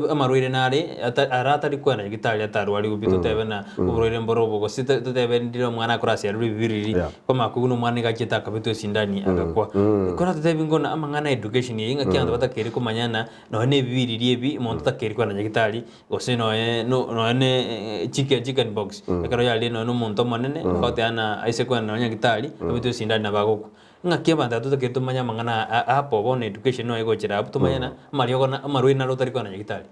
amarwaire nare ara atari kwenda nyagetari atarwarigwe pi totebe na oborwaire mboro obo gose totebe ndire omwana akorasiarerwa ebibiriri kwamanya koigwa omwana nigo achiete akabetwa esindani agakwa. Ekero totebi ng'o amang'ana ya education eye ng'aki abanto batakeire komanya ng'a nonye na ebibiriri ebi omonto otakeire kwenda nyagetari gose nonye nonye na chicken chicken box ekero yarire nonye na omonto omonene ogoteba ng'a aise kwenda nonye nyagetari abetwe esindani nabo agokwa. Ng'aki abanto aba totakeire tomanye amang'ana aa apo bono education noyo egochera abwo tomanye ng'a amariogo na amarwaire naro otari kogenda nyagitari.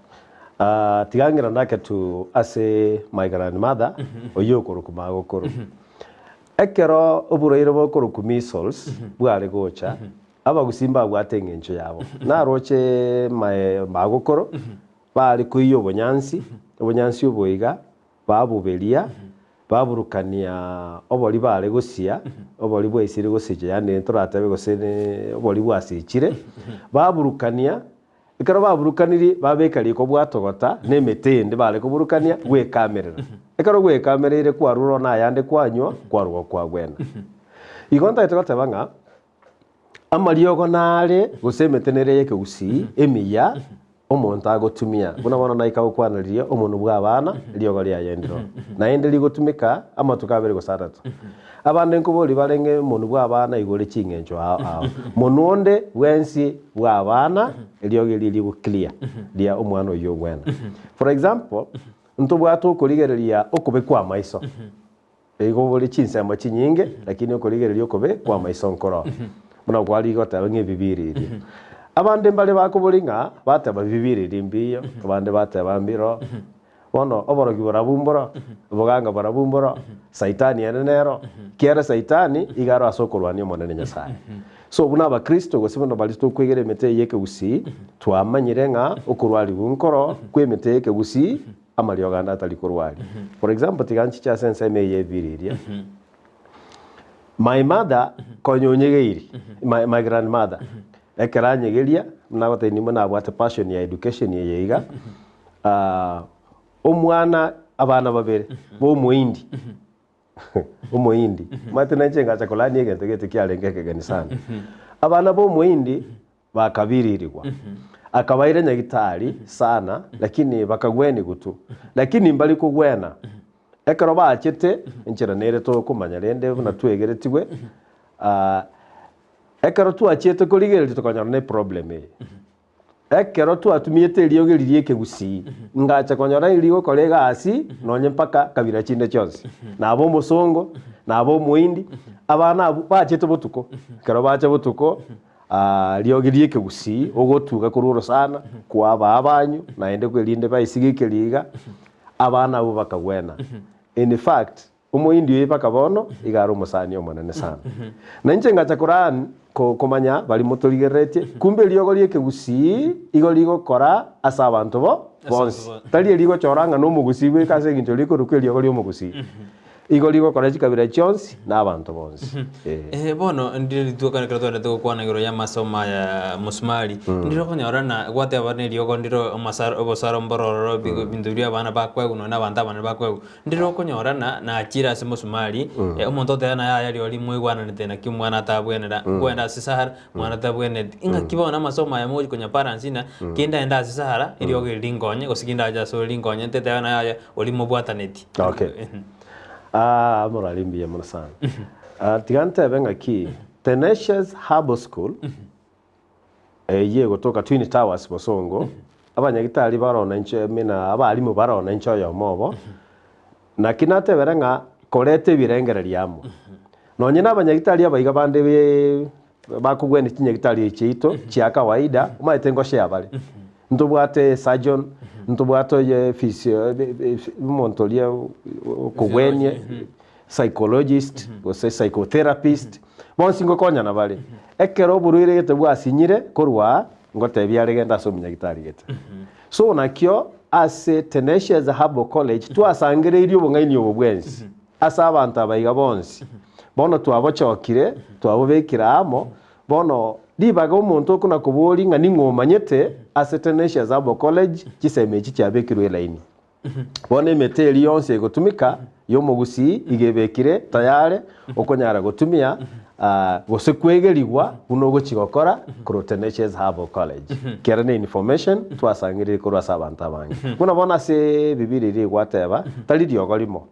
Tiga ng'ira ndake tu ase my grandmother oyio okorokwa magokoro. Ekero oborwaire bokorokwa measles bware gocha, abagusii mbabwate eng'encho yabo. Naroche my magokoro bare koiywa obonyansi, obonyansi obo iga baboberia, baburukania obori bare gosia, obori bwaisire gosicha, yaani toratebe gose ne obori bwasichire, baburukania, ekero baburukanirie babeka riko bwatogota na emete ende bare koburukania gwekamerera. Ekero gwekamereire kwarure one ayande kwanywa, kwarugwa kwagwena. Igo ntagete goteba ng'a, amariogo nare gose emete nere y'ekegusii emiya, Omonto agotumia, buna bono naika gokwana riria omonwa bw'abana, riogo riaye ndiro, naende rigotumeka amatuko abere gose atato. Abande nkoboria barenge omonwa bw'abana igoro ching'encho ao ao. Monwa onde bwensi bw'abana, eriogo erio rigo clear ria omwana oyio ogwena. For example, ntobwate okorigereria okobe kw'amaiso. Igo bore chinsemo chinyinge, lakini okorigereria okobe kw'amaiso nkoro. Buna kwarigia goteba ng'a ebibiriri. Abande mbare bakobori ng'a bateba bibiriri mbiyo, abande bateba mbiro. Bono oborogi borabu mboro, oboganga borabu mboro, saitani ere nero, kiere saitani iga aro ase okorwania Omonene Nyasae. So buna abakristo gose buna baria tokwegera emete eye y'ekegusii, twamanyire ng'a okorwariwu nkoro kw'emete y'ekegusii, amariogo ande atari korwaria. For example, tiga nchiche ase ensemo eye y'ebiriria. My mother konya onyegeiri, my, my grandmother, ekero anyegeria, buna agotebia nimwe nabwate passion ya education eye iga, ah, omwana abana babere, ba omoindi, omoindi, omanyete nainche ngacha kolania egento gete kiarenge ekegeni sana. Abana ba omoindi, Bakabiririgwa. Akabaira nyagitari sana, lakini bakagwenigwa tu. Lakini mbari kogwena. Ekero bachete, enchera nere tokomanya rende buna twegeretigwe, ekero twachiete korigereria tokanyora ne problem eye. Ekero twatumiete eriogi riria ekegusii, ngacha konyora rigokora egasi nonye mpaka kabira chinde chionsi. Naba omosongo, naba omohindi, abana abwo bachete botuko. Ekero bacha botuko, riogi ri'ekegusii ogotuga korwa orosana, kwabaa abanyu, naende kwerinde baisiga ekeriga, abana abwo bakagwena. In fact, Omohindi oye mpaka bono iga are omosani omonene sana. Na inche ngacha koran komanya baria motorigereretie, kumbe eriogo ri'ekegusii igo rigokora ase abanto bo bonsi. Tari erigochora ng'a nomogusii bweka ase engencho rikorokwa eriogo ri'omogusii. Igo rigokora chikabira chionsi na abanto bonsi. Eh. Eh, bono ndire rituko ekero twarete gokwana igoro y'amasomo aya mosumari, ndire okonyora na gwateba neriogo ndire omasaro obosaro mbororo ebinto biria abana bakoegwa nonya na abanto abanene bakoegwa. Ndire okonyora na nachire ase mosumari, omonto oteba naye aya rirorio moigwananete naki omwana atabwenera, nkoenda ase Sahara, mwana tabwenereti. Ing'aki bono amasomo aya mogochia konya balance ng'a ki ndaende ase Sahara, eriogo eri rinkonye, gose ki ndache ase ore rinkonye ntetebe naye aya oria mobwataneti. Okay. Ah, morari mbuya mono sana. Ah, tiga ntebe ng'aki, Tenacious Herbal School, Eyio egotoka Twin Towers bosongo, abanyagitari baroo na inche mina abalimu baroo na inche oyomo obo, naki natebere ng'a koreta ebirengererio amo. Nonye na abanyagitari abaiga bande be bakogwenia chinyagitari echi chiaito chia kawaida, omanyete ngoshare bare. Ntobwate surgeon, ntobwate oye physio omonto oria okogwenia. psychologist gose psychotherapist, bonsi ngokonyana bare. Ekero oborwaire gete bwasinyire korwa aa, ngotebia are genda ase omonyagitari gete. So nakio ase Tenacious Herbal College twasangereirie obong'aini obo bwensi ase abanto aba iga bonsi. Bono twabochokire, twabobekire amo, bono ribaga omonto okona koboria ng'a ning'o omanyete ase Tenacious Herbal College chisemi echi chiabekirwe elaini. Bono emete eria yonsi egotumika y'omogusii iga ebekire tayare okonyara gotumia gose kwegerigwa buna ogochia gokora korwa Tenacious Herbal College. Kere ne information twasangereire korwa ase abanto abange. Buna bono ase Bibilia eria egwateba tari riogo rimo,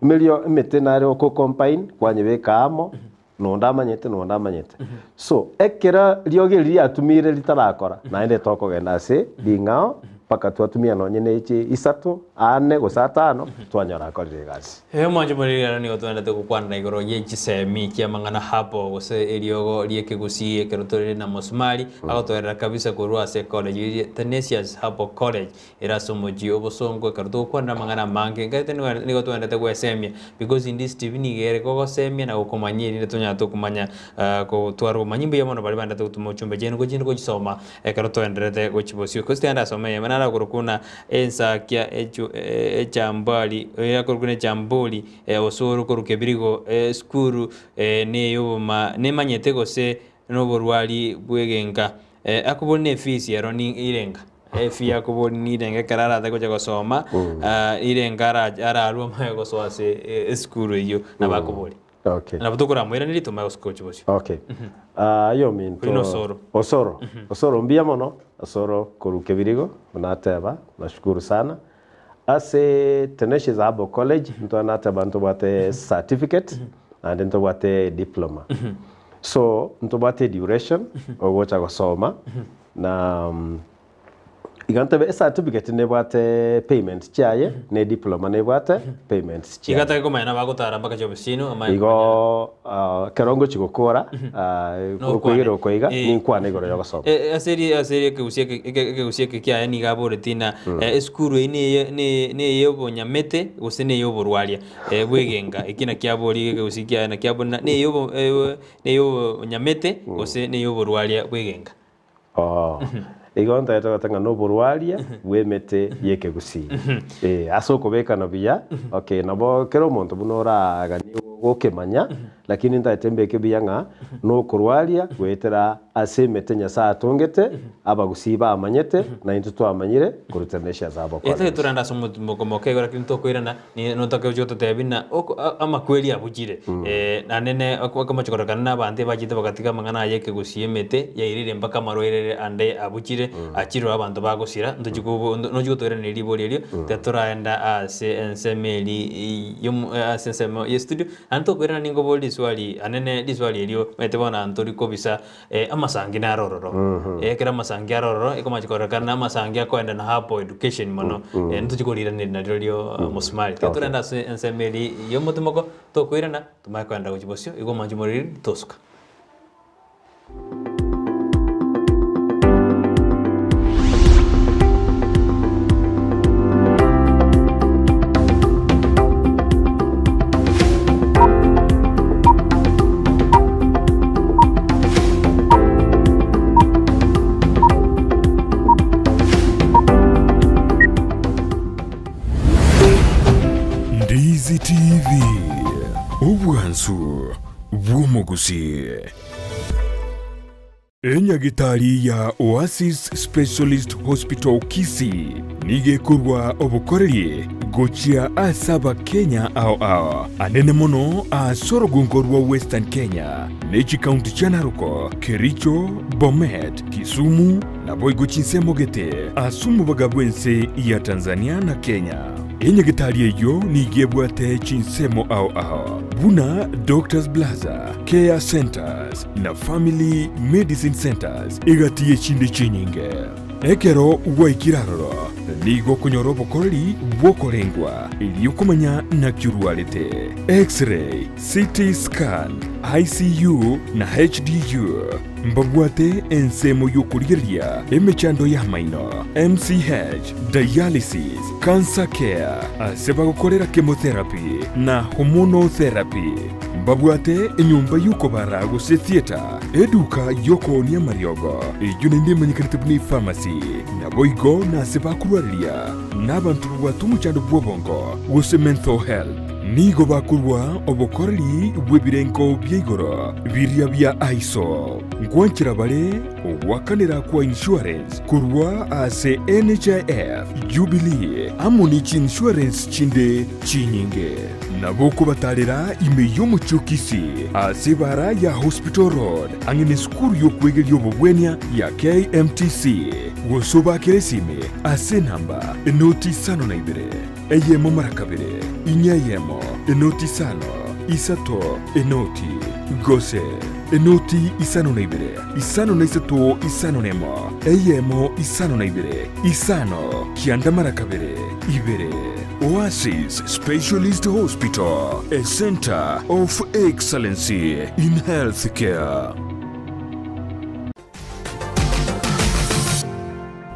emerio emete nare oko combine kwanyebeka amo nonde amanyete nonde amanyete. So ekero riogo eri riatumire ritarakora naende tokogenda ase ring'ao mpaka twatumia nonye ne echi isato, ane gose atano twanyora akorire egasi. Ee omwancho moriri ero nigo twenderete gokwanera igoro ye chisemi chi'amang'ana hapo gose eriogo ri'ekegusii ekero tore na mosumari agotoerera kabisa korwa ase college eria Tenacious Herbal College Ere ase omochie obosongo ekero togokwanera amang'ana amange, engaete nigo togwenerete gwesemia because in this TV nigo ere gogosemia na gokomanyia erinde tonyare tokomanya gotwara obomanyi mbuya mono baria baendete gotuma ochumbe chiaino gochinde gochisoma ekero toenderete gochia bosio. Gose tiga ndasome eyemo naro akorokwa buna ensakia echu echambari oyo akorokwa buna echambori osoro korwa kebirigo esukuru neyoboma nemanyete gose noborwari bw'egenka akobori ne efees ero ni irenga. Efee yakobori nirenga ekero arate gocha gosoma, nirenga ararwe amanye gosoa ase esukuru eyio nabo akobori. Okay. Nabo tokoramoiraneria tomanye gosuka gochia bosio. Okay. Aye ominto. Oria Osoro. Osoro. Osoro mbuya mono, Osoro korwa Kebirigo, buna ateba, nashukuru sana. Ase Tenacious Herbal College, ntwe nateba ntobwate certificate, naende ntobwate diploma. So, ntobwate duration, ogocha gosoma, Na iga ntebe ecertificate nebwate payment chiaye na ediploma nebwate payments Iga chiaye. atake komanya nabagotara mpaka chiofisi chiaino amanye komanya. Igo ekero ngochia gokora Nokwane. okwegera oko iga Eh. ninkwane igoro ya ogosoma. Eh, ase eri ase eri ekegusii eke eke ekegusii eke kiaye nigo aboreti ng'a esukuru eyio neye neye neye obonyamete gose neye oborwaria bwegenka eki nakio aborie ekegusii kiaye nakio abori ng'a neye obo neye obonyamete gose neye oborwaria bwegenka. Oo. Igo ntagete goteba ng'a noborwaria bw'emete y'ekegusii. Eh, ase okobekana buya, okay, nabo kera omonto buna oraganie gokemanya, Lakini ntaete mbeke buya ng'a nokorwaria goetera ase emete Nyasae atongete, abagusii bamanyete, na intwe twamanyire korwa Terenesia Zabo Etari College. torende ase omotimoko moke igo lakini tokoirana ni notake gochia gototebia buna oko a- amakweri abuchire naende ne oko okomochia kororekana na abanto ebachete bagatiga amang'ana aya ekegusii emete yairire mpaka amarwaire ande abuchire achire abanto bagosira ntochi kobo nochi gotoiraneria ribori erio tiga toraenda ase ensemo eria yomo ase ensemo ya estudio. Naende tokoirana ninkoborie riswali anene riswali erio omanyete bono ntori kobisa amasangi naro ororo. Ekero amasangi are ororo ekomachi kororekana na amasangi akoenda na hapo education mono ntochi koriiraneria narirorio mosumari. Tiga torende ase ensemo eria ya omotimoko tokoirana tomanye koenda gochia bosio igo omoanchi moriri tosuka. Ndizi TV, obwansu bw'omogusii. Enyagitari ya Oasis Specialist Hospital Kisii nigo ekorwa obokoreri gochia ase Abakenya ao ao, anene mono ase orogongo rwa Western Kenya ne chikaunti chia Narok, Kericho, Bomet, Kisumu naboigo chinsemo gete ase omobaga bw'ense ya Tanzania na Kenya. Enyagitari eyio nigo ebwate chinsemo ao ao buna Doctors Plaza, Care Centers na Family Medicine Centers egati y'echinde chinyinge. Ekero gwaikire aroro, nigo okonyora obokoreri bw'okorengwa erio komanya naki orwarete, X-ray, CT scan, ICU na HDU. Mbabwate ensemo y'okorigereria emechando y'amaino, MCH, dialysis, cancer care, ase bagokorera chemotherapy na hormonal therapy. Mbabwate enyomba y'okobara gose theatre, eduka y'okoonia amariogo, eyio naende emanyekanete buna epharmacy, naboigo nase bakorwareria nabanto babwate omochando bw'obongo gose mental health. Nigo bakorua obokoreri bw'ebirengo bia igoro biria bia ISO. Nkwanchera bare ogoakanera kwa insurance korwa ase NHIF, Jubilee amo ne chiinsurance chinde chinyinge. Nabo okobatarera ime y'omochie o Kisii ase ebara ya Hospital Road ang'e nesukuru y'okwegeria obobwenia ya KMTC, gose obakere esimi ase enamba enoti isano na ibere, eyemo mara kabere, inye eyemo, enoti isano, isato, enoti, gose enoti isano na ibere, isano na isato, isano nemo, eyemo, isano na ibere, isano, kianda mara kabere, ibere. Oasis Specialist Hospital, a centre of excellency in healthcare.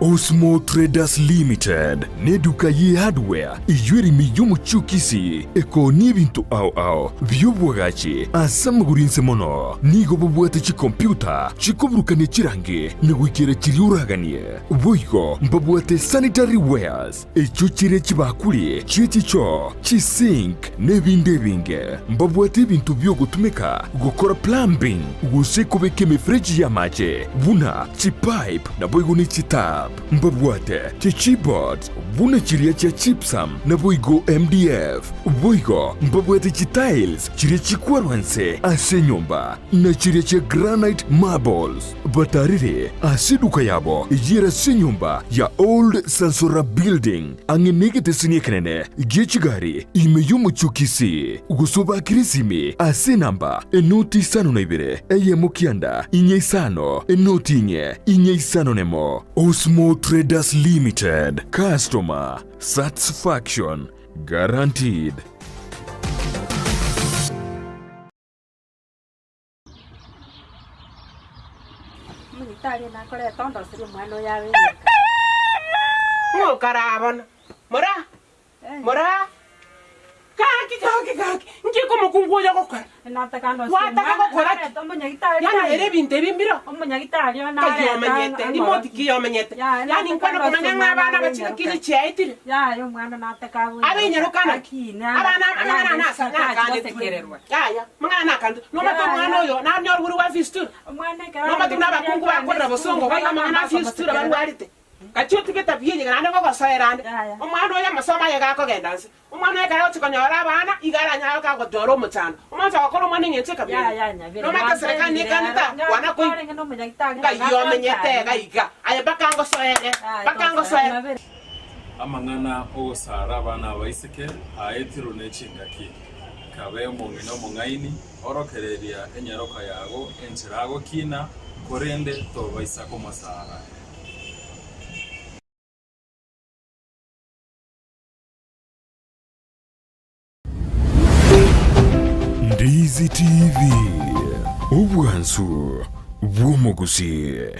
Osmo Traders Limited neduka ye hardware eyio ere ime y'omochie o Kisii ekoonia ebinto ao ao bi'obwagachi ase amagoro inse mono. Nigo babwate chikompyuta chikoburukania chirangi na goikera chiria oraganie. Boigo mbabwate sanitary wares Echio chire chibakuri chie chichoo, chisink, na ebinde ebinge. Mbabwate ebinto bi'ogotumeka gokora plumbing gose kobeka emefereji y'amache, buna chipipe naboigo ne chitap. Mbabwate chichipboards buna chiria chia gypsum naboigo MDF. Boigo mbabwate chitiles chiria chikwarwa nse ase enyomba, na chiria chia granite marbles. Batarire ase eduka yabo eyio ase enyomba ya Old Sansora Building ang'e negeteseni ekenene gie chigari ime y'omochie o Kisii, gose obakere esimi ase enamba enoti isano na ibere eyemo kianda inye isano enoti inye inye isano nemo. Osmo Traders Limited, Customer Satisfaction Guaranteed. Omonyitari nakorete ondoserie omwana oyo abe egeka. Ng'o okarabono? Mora! Mora! Gaki, gaki, gaki, nki omokungu oyo agokora? Gwataka gokora ki? Yaani ere ebinto ebi mbireo? Nkai omenyete? Rimoti ki omenyete? Yaani nkwana komanya ng'a abana abachike ki chiaetire? Abe inyaroka naki? Abana amang'ana aya nasa nakanetwe. Yaya, amang'ana nakanetwe. Nomanyete omwana oyo nanyorwe bwa fistula? Nomanyete buna abakungu bakorera bosongo boigo amang'ana a fistula barwarete? Gachia otige etabia eye naende ngogosoera ande. Omwana oyo amasomo aye gakogenda nse. Omwana oyo ekero agochia konyora abana, igo aranyare kagotwara omochando. Omonto agokora omwana eng'encho ekabira eye. Nomanyete eserekari nekanete aa, kwana koigwa. Ngai omenyete iga iga, aye mpaka ngosoere, mpaka ngosoere. Amang'ana 'ogosara abana abaiseke aetirwe ne chingaki. Kabe omong'ina omong'aini, orokereria enyaroka yago enchera agokina, korende tobaisa komosara. Ndizi TV, obwansu bw'omogusii.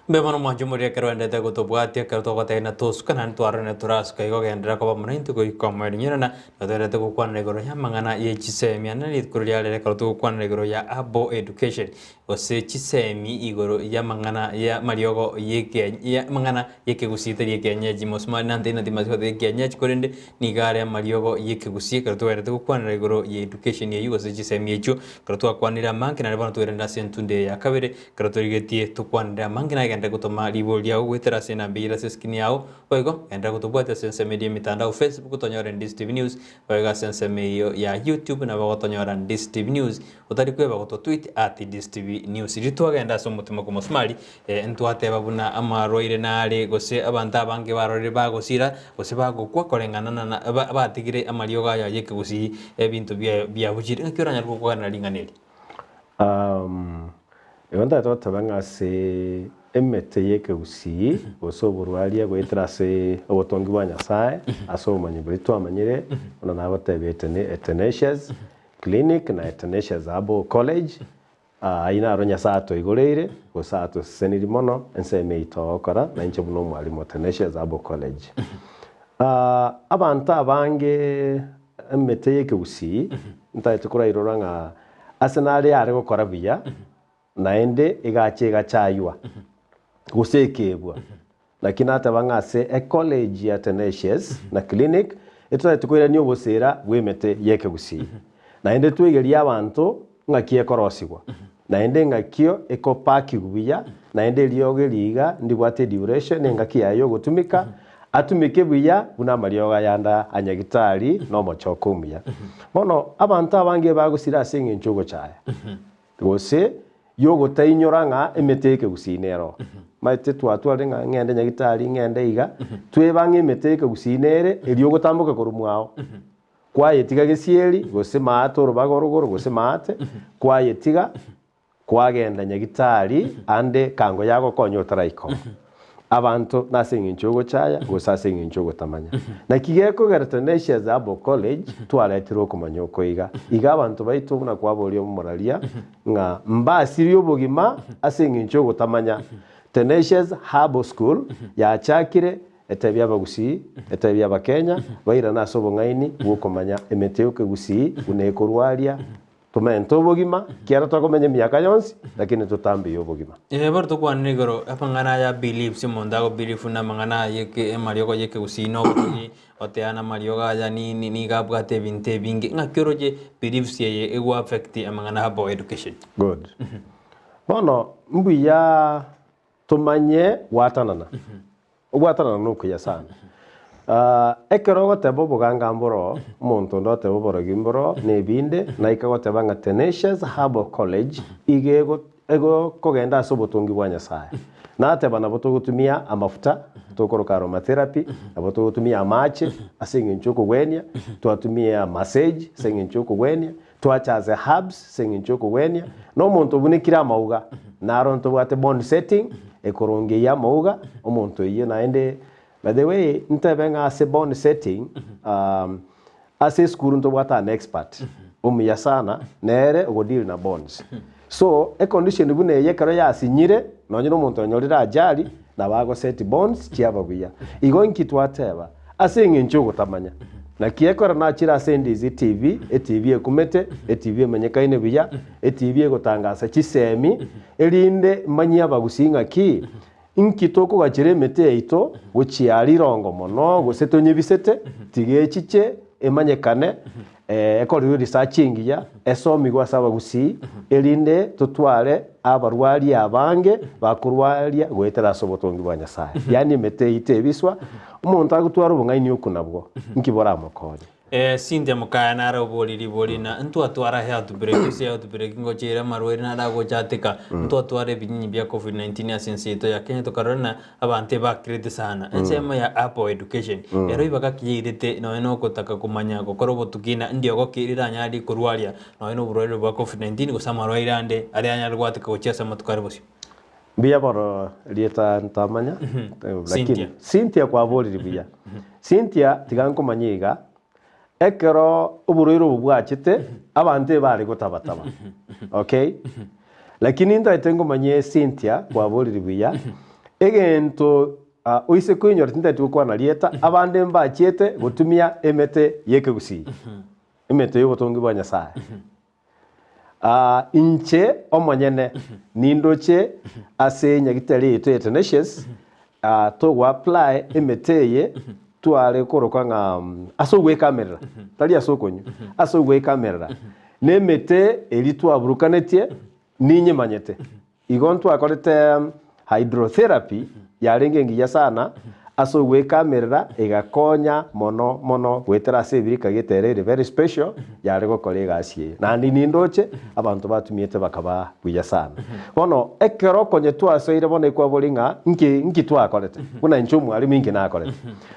Mbuya mono mwanche omoria ekero oendete gotobwatia ekero togotebia na tosuka naende twarorire torasuka igo genderera koba mono intwe goika omoerio. Nyerana notwenerete gokwanera igoro y'amang'ana ye chisemi ande rituko riria rero ekero togokwanera igoro ya Abo Education gose chisemi igoro y'amang'ana y'amariogo y'eke y'amang'ana y'ekegusii tari ekienyeji mosumari nante inati masi goteba ekienyeji korende nigo are amariogo y'ekegusii ekero togwenerete gokwanera igoro ya education eywo gose chisemi echio ekero twakwanire amange naende bono toirande ase entundo eye ya kabere ekero torigetie tokwanere amange naye genda gotoma ribori riago goetera ase enamba eyio ere ase eskrini yago boigo genda gotobwatia ase ensemo eria y'emitandao Facebook tonyore Ndizi TV News boigo ase ensemo eyio ya YouTube nabo ogotonyora Ndizi TV News Otari kweba gototweet at Ndiztv News. Riria twagenda ase omotima kw'omosumari, ntwateba buna amarwaire nare gose abanto abange barorire bagosira gose bagokwa koreng'ana na na batigire amariogo aya y'ekegusii ebinto biaye biabuchire. Ng'aki oranyare gokwana ring'ana eri? Igo ntagete goteba ng'a ase emete y'ekegusii gose oborwaria goetera ase obotongi bwa Nyasae ase obomanyi boria twamanyire buna nagotebete ne Athanasius Clinic na Athanasius Herbal College, ayio naro Nyasae atoigoreire gose atosesenirie mono ensemo eyio togokora na inche buna omwalimu Athanasius Herbal College. Abanto abange emete y'ekegusii ntagete korairora ng'a ase nare yare gokora buya naende egacha egachaywa gose ekeebwa. Naki nateba ng'a ase ecollege ya Tenacious na clinic etotagete koirania obosera bw'emete y'ekegusii. Naende twegerie abanto ng'aki ekorosigwa, naende ng'akio ekopakigwa buya, naende eriogo eri iga ndibwate eduration engaki yaye yogotumika, atumeke buya buna amariogo ayande a nyagitari na omochoko omuya. Bono abanto abange bagosira ase eng'encho ogochaya. Gose y'ogotainyora ng'a emete y'ekegusii nero. Maete twatwarire ng'a ng'ende nyagitari, ng'ende iga, tweba ng'a emete y'ekegusii nere eria ogotamboka korwa mwao. Kwayetiga gesieri, gose maate orobaga orogoro, gose maate, kwayetiga, kwagenda nyagitari ande kango yagokonya otaraika oo. Abanto nase eng'encho y'ogochaya gose ase eng'encho y'ogotamanya. Naki gekogera Tenacious Herbal College twaretirwe okomanya oko iga. Iga abanto baito buna kwaboria omoraria ng'a mbasirie obogima ase eng'encho y'ogotamanya. Tenacious Herbal School yachakire etebie abagusii, etebie abakenya bairane ase obong'aini bw'okomanya emete y'okegusii buna ekorwaria Tomente obogima, ekiagera tokomenya emiaka yonsi, lakini totambeie obogima. Ee, bono tokwanire igoro amang'ana aya beliefs, omonto ago believe buna amang'ana aya eke amariogo ya ekegusii na oborogi, oteana amariogo aya nini nigo abwate ebinto ebinge, ng'aki oroche beliefs eye ego affect amang'ana abo education? Good. Bono mbuya tomanye gwatanana. Ogwatanana nokuya sana. Ekero ogoteba oboganga mboro, omonto onde oteba oborogi mboro, na ebinde, naika goteba ng'a Tenacious Herbal College iga ego egokogenda ase obotongi bwa Nyasaye. Nateba nabo togotumia amafuta, tokoroka aromatherapy, nabo togotumia amache ase eng'encho yokogwenia, twatumia massage ase eng'encho yokogwenia, twacha ase herbs ase eng'encho yokogwenia, na omonto obunekire amauga, naro ntobwate bone setting, ekorongeiyia amauga, omonto oyio naende, by the way, ntebe ng'a ase bone setting, Ase esukuru ntobwate an expert omuya sana nere ogo deal na bones. So econdition buna eye ekero yasinyire nonye na omonto onyorire ajali nabo ago set bones chiaba buya. Igo inki twateba? Ase eng'encho yogotamanya. Naki ekero nachire ase Ndizi TV, etv ekumete, etv emanyekaine buya, etv egotangasa chisemi, erinde manyie abagusii ng'aki, Inki tokogachera emete yaito gochia rirongo mono, gose tonyebisete? Tiga echiche emanyekane, ekorerwe research engiya, esomigwe ase abagusii, erinde totware abarwaria abange bakorwaria goetera ase obotongi bwa Nyasae. Yaani emete eyio tebiswa, omonto agotwara obong'aini okwo nabwo, inki boramokonye? Cynthia mokaya nare oborie ribori na ntwatwara health break ase health break ngocha ere amarwaire nare agochatika ntwatwara ebinyinyi bia covid 19 ase ense yaito ya Kenya tokarora na abanto ebakirete sana ensemo ya Apple education ero ibaga ki yairete nonya na ogotaka komanya gokora obotuki na ndiogo ki riranyare korwaria nonya na oborwaire bwa covid 19 gose amarwaire ande aria anyare goatika gochia ase amatuko are bosio. Mbuya bono rieta ntamanya, lakini Cynthia. Cynthia kwaborire buya. Cynthia tiga nkomanye iga, ekero oborwaire obo bwachete, abanto ebare gotabataba, okay? Lakini ntaete nkomanye Cynthia kwaborire buya, egento ah, oise koinyora tintaeti gokwana rieta, abande mbachiete gotumia emete yekegusii, emete yobotongi bwa Nyasaye. Inche omonyene nindoche ase nyagitari yaito ya Tenacious, togo apply emete eye tware korokwa ng'a ase ogwekamerera, tari ase okonywa, ase ogwekamerera. Na emete eria twaburukanetie ninyemanyete. Igo ntwakorete hydrotherapy yarenge engiya sana ase ogwekamerera egakonya mono mono goetera ase ebirika gete ere ere very special yare gokora egasi eye. Naende nindoche abanto batumiete bakaba buya sana. Bono ekero konye twasoire bono ekwabori ng'a nki nki twakorete buna inche omwalimu inki nakorete.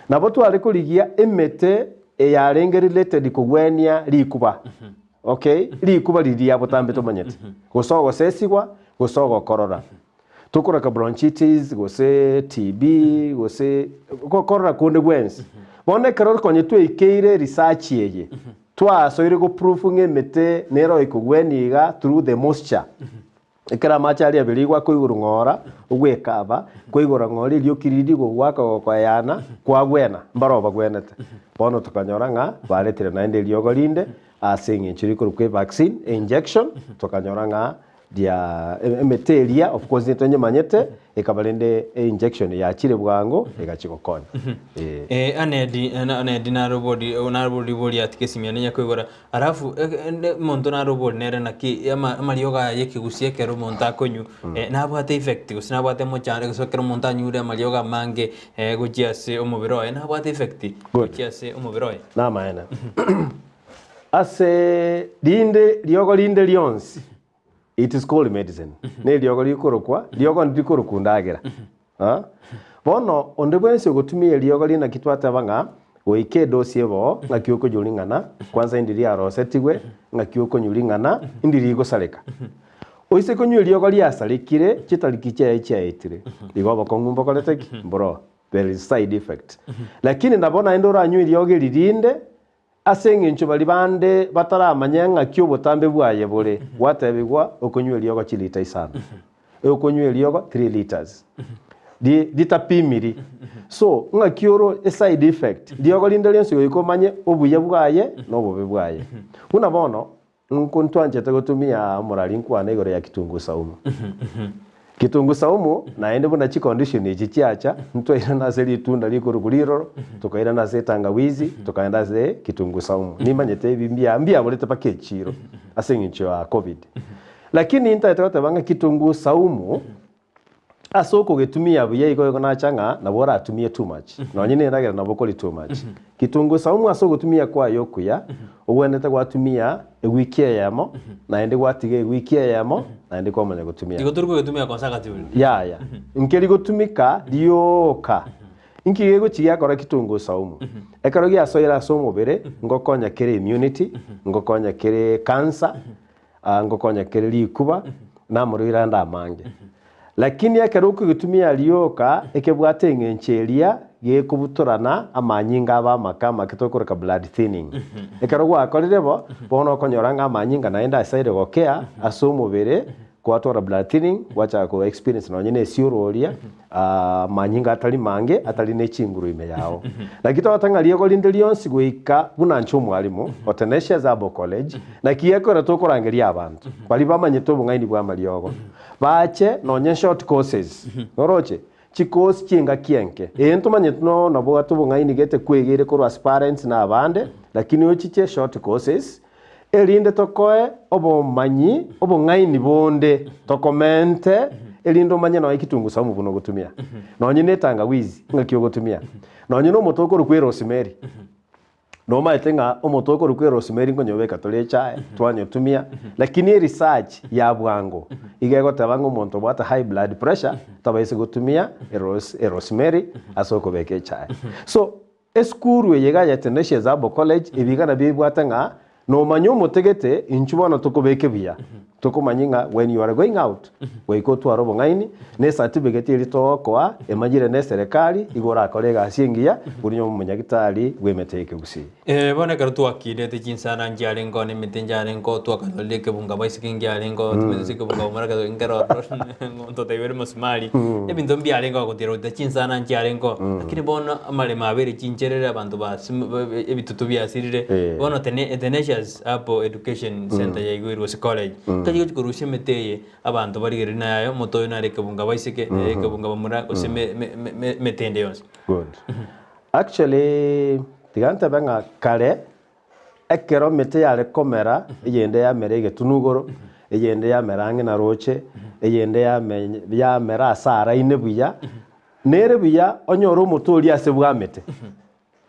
Nabo tware korigia emete eyarenge related kogwenia rikuba. Okay, rikuba riria botambe tomanyete, gose ogosesigwa, gose ogokorora. Tokoraka bronchitis, gose TB, gose gokorora konde gwensi. Bono ekero konye twaikeire research eye, twasoire go proof ng'a emete nero ekogwenia iga through the moisture. Ekero amache aria aberigwe akoigorwa ng'ora, ogwekaba, kwaigora ng'ora erioki riria rigogoaka gokoeyana, kwagwena, mbaroo bagwenete. Bono tokanyora ng'a baretire naende eriogo rinde ase eng'encho rikorokwa evaccine, einjection, tokanyora ng'a ria emete eria of course ntonyemanyete, ekaba rende einjection yachire bwango egachia gokonya. Eh. Eh, Anedi, Anedi narobori narobori ribori ati kesimiani nyakoigora Alafu omonto nare obori nere naki amariogo aya y'ekegusii ekero omonto akonywa nabwate effect gose nabwate omochando gose ekero omonto anyure amariogo amange gochia ase omobere oye nabwate effect gochia ase omobere oye? Namaene. Ase rinde riogo rinde rionsi It is called medicine. Ne eriogo rikorokwa, riogo ndirikorokwa ndagera. Ah? Bono onde bwensi ogotumia eriogo riria naki twateba ng'a goika edosi eboo ng'aki okonywa ring'ana, kwanza indi riarosetigwe, ng'aki okonywa ring'ana, indi rigosareka. Oise konywa eriogo riasarekire, chitariki chiaye chiaetire, igo obokong'u mbokorete ki? Mboroo. There is side effect. Lakini nabo naende oranywe eriogo eri rinde, Ase engencho baria bande bataramanye ng'aki obotambe bwaye bore, gwatebigwa okonywa eriogo chilita isano, okonywa eriogo three litres, ri ritapimiri. So, ng'aki oro eside effect, riogo rinde rionsi goika omanye obuya bwaye na obobe bwaye. Buna bono, Nko ntwanchete gotumia omorari nkwane igoro ya kitunguu saumu. Kitunguu saumu naende buna chicondition echi chiacha, ntwairana ase ritunda rikorokwa riroro, tokairana ase etangawizi, tokaenda ase kitunguu saumu. Nimanyete ebi mbia mbiaborete mpaka echiro ase eng'encho ya covid. Lakini ntaete goteba ng'a kitunguu saumu. Ase okogetumia buya igo igo nacha ng'a nabo oratumie too much, nonye na endagera nabo okori too much. Kitunguu saumu ase ogotumia kwaye okuya, ogwenerete gwatumia ewiki eyemo, naende gwatiga ewiki eyemo, naende kwamanya gotumia. Igo tori kogetumia consecutively. Yaya, nkeri gotumika rioka. Inki gegochi giakora kitunguu saumu? Ekero giasoire ase omobere, ngokonya kere immunity, ngokonya kere cancer, ngokonya kere rikuba, na amarwaire ande amange. Lakini ekero okogetumia rioka, ekebwate eng'encho eria gekobutorana amanyinga abe amake amake tokoroka blood thinning. Ekero gwakorire bo, bono okonyora ng'a amanyinga naende asaire gokea ase omobere, Gwatwara blood thinning, gwachaka ko experience nonye ne esiororia, amanyinga atari mange, atari ne chinguru ime yao. Naki togoteba ng'a riego rinde rionsi goika buna inche omwalimu o Tenacious Herbal College, naki gekogera tokorangeria abanto baria bamanyete obong'aini bwa amariogo, bache nonye short courses, oroche? Chikosi chi'engaki enke. Ee ntomanyete no nobwate obong'aini gete kwegeire korwa ase parents na abande, lakini ochiche short courses, Erinde tokoe obomanyi obong'aini bonde, tokomente, erinde omanye nonya ekitungu saumu buna ogotumia, nonye na etangawizi ng'aki ogotumia, nonye na omote okorokwa erosemeri. Nomaete ng'a omote okorokwa erosemeri nkonyobeka tore echae, twanyotumia, lakini eresearch ya bwango iga egoteba ng'a omonto obwate high blood pressure tabaisa gotumia eros erosemeri ase okobeka echae. So, Esukuru eye iga ya Tenacious Herbal College ebiga nabio ebwate ng'a nomanya omotegete inchu bono tokobeke buya tokomanye ng'a when you are going out goika otware obong'aini na ecertificate eria togokoa emanyire na eserekari igo orakore egasi engiya buna omonyagitari bw'emete y'ekegusii. Ee, bono ekero twakirete chinsara nchiarengeo na emete nchiarengeo, twakanyorire ekebunga baiseke nkiarengeo, timanyeti gose ekebunga bomura ekero nkero ororo totebirie omosumari, ebinto mbiarengeo gotira goita chinsana nchiarengeo, lakini bono amaremo abeire chincherere abanto basime ba- ba- ebitutu biasirire, Eh. bono tene Tenacious Herbal Education Centre yaigwirwe gose college, nkachi gochi korusia emete eye, abanto barigereria naye omote oyo nare ekebunga baiseke, ekebunga bamura, gose me- me- me- emete ende yonsi. Good. Actually, tiga ntebe ng'a kare, ekero emete yare komera, eyende yamera egetunu igoro, eyende yamera ang'e na roche, eyende yame yamera ase araine buya, nere buya onyore omote oria ase bwamete.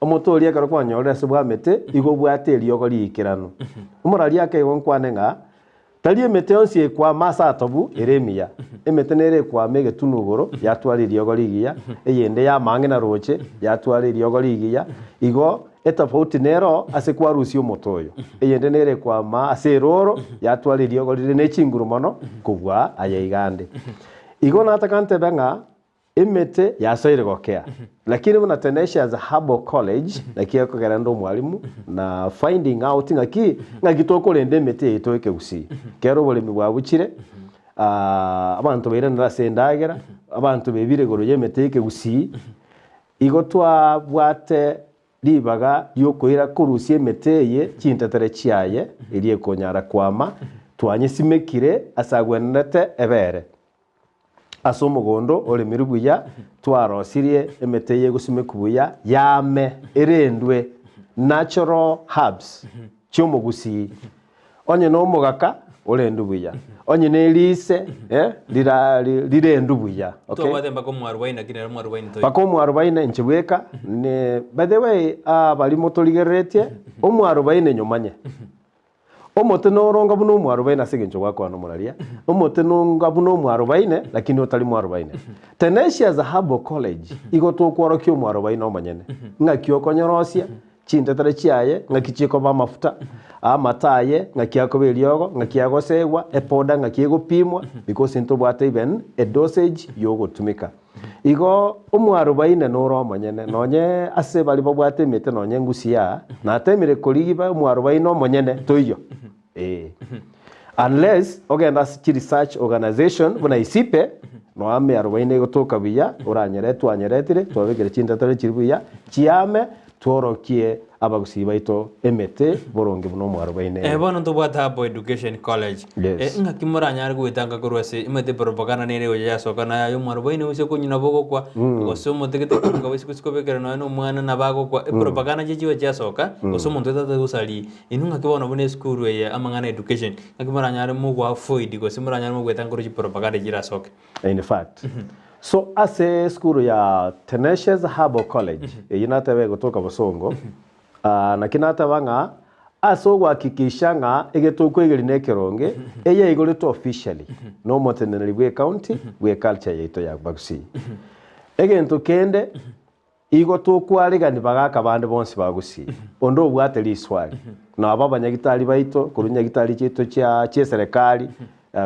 Omote oria ekero kwanyorire ase bwamete, igo obwate eriogo riikeranu. Omorari ake igo nkwane ng'a, Tari emete yonsi ekwama ase atobu ere emiya. Emete nere ekwama egetunu igoro, yatwara eriogo rigiya, eyende yama ang'e na roche, yatwara eriogo rigiya. Igo etofauti nero ase kwarusia omote oyo. Eyende nere ekwama ase erooro, yatwara eriogo rire ne chinguru mono kobua aya iga ande. Igo nataka ntebe ng'a Emete yasoire gokea, lakini buna Tenacious Herbal College naki ekogera inde omwalimu na finding out ng'aki ng'aki tokorenda emete yaito ekegusii. Kero oboremi bwabuchire, abanto bairanire ase endagera, abanto bebire igoro ya emete y'ekegusii, igo twabwate ribaga riokoira korusia emete eye chintetere chiaye eria ekonyara kwama, twanyesimekire ase agwenerete ebere. Ase omogondo oremirwe buya, twarosirie emete eye egosimekwa buya, yame, erendwe, natural herbs chi'omogusii. Onye nomogaka, orendwe buya. Onye nerise, eh, rira rirendwe buya. Okay? Twabwate mpaka omwarubaini lakini ere omwarubaini toiyo. Mpaka omwarubaini inche bweka, ne by the way, abaria motorigereretie, omwarubaini nyomanye. Omote noronga buna omwarobaini ase engencho gwakwana omoraria, omote nonga buna omwarobaine lakini otari mwarobaine. Tenacious Herbal College igo tokworokia omwarobaine omonyene, ng'aki okonyorosia, chintetera chiaye, ng'aki chikoba amafuta, amato aye, ng'aki akoba eriogo, ng'aki agosegwa, epoda ng'aki egopimwa, because ntobwate even a dosage yogotumika. Igo omwarobaine nore omonyene, nonye ase baria babwate emete nonye engusi aa, natemire korigia bae omwarobaine omonyene, toiyo. Ee. Unless ogende ase chi research organization buna ICIPE, noa emiarobaine egotoka buya, oranyore twanyeretire, twabekire chintetero chiri buya, chiame, Tworokie abagusii baito emete boronge buna omwarobaine. Eh, bono ntobwate Herbal Education College. Yes. Eh, ng'aki moranyare goetanga korwa ase emete propaganda nere gocha yasoka naye aye omwarobaini gose okonywa nabo ogokwa, gose omotegete korwa gose gose kobekera nonya na omwana nabo agokwa. Epropaganda nchiria chigocha chiasoka, gose omonto otatagete gosaria. Inwe ng'aki bono buna esukuru eye amang'ana education, ng'aki moranyare mogo avoid gose moranyare mogoetanga korwa chipropaganda chirasoke. In fact. So ase esukuru ya Tenacious Herbal College, eyio nateba egotoka bosongo, ah, naki nateba ng'a ase ogohakikisha ng'a egetokwa egeri na ekeronge, eye yaigoretwe officially na omoteneneri bwe ecounty bwe culture yaito ya Bagusii. Egento kende, Igo tokwaregani bagaka bande bonsi ba Gusii, onde obwate riswari, nabo abanyagitari baito korwa nyagitari chiaito chia chieserekari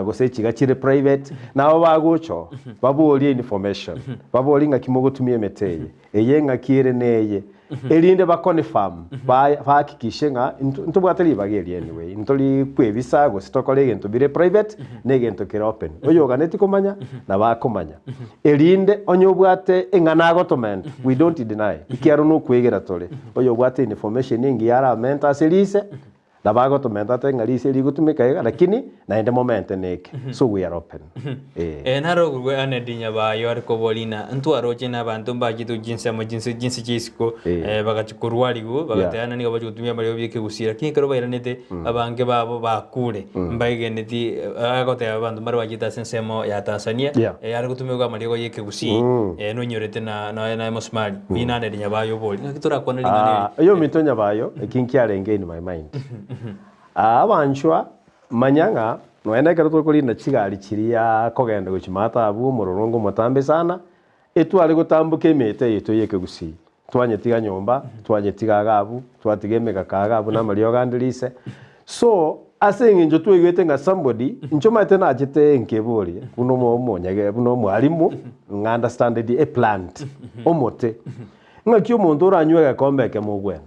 gose chiga chire private, nabo bagocha oo baborie information, baborie ng'aki mogotumia emete eye, eye ng'aki ere neye, erinde ba confirm ba bahakikishe ng'a intwe ntobwate ribaga eri anyway, ntori kwebisa gose tokore egento bire private, na egento kere open. Oyoganeti komanya nabo akomanya. Erinde onye obwate eng'ana agotomenta, we don't deny, ekiagera nokwegera tore, oyobwate information engiya aramente ase rise, nabo agotomenta atebe ng'a rise rigotumeka iga, lakini naende momente neke. So we are open. Eh. Eh, naro ogurwe Anedi Nyabayo are koborina, ntwaroche na abanto mbachete chinsemo chinse chinse chia isiko, Eh. eh, bagachia korwariwu, bagateana nigo bachia gotumia amariogo bia ekegusii, lakini ekero bairanete, abange babo bakure, mbaigeneti, agoteba abanto mbare bachete ase ensemo ya Tanzania, Yeah. are gotumiwa amariogo ya ekegusii, nonyorete na nonya naye mosumari, oyio Anedi Nyabayo obori. Ng'aki torakwane ring'ana Ah, eri? oyo ominto Nyabayo, eki nkiarenge in my mind. Ah, abanchwa, manya ng'a nonya na ekero tokorinda chigari chiria kogenda gochia maate abwo omororongo omotambe sana, etware gotamboka emete yaito ya ekegusii. Twanyetiga nyomba, twanyetiga iga abwo, twatiga emegaka iga abwo na amariogo ande rise. So, ase eng'encho twaigwete ng'a somebody, inche omanyete nachete nkeboria buna omo omonyage buna omwalimu, ng'a understanded a plant, omote. Ng'aki omonto oranywe egekombe ekemo ogwene?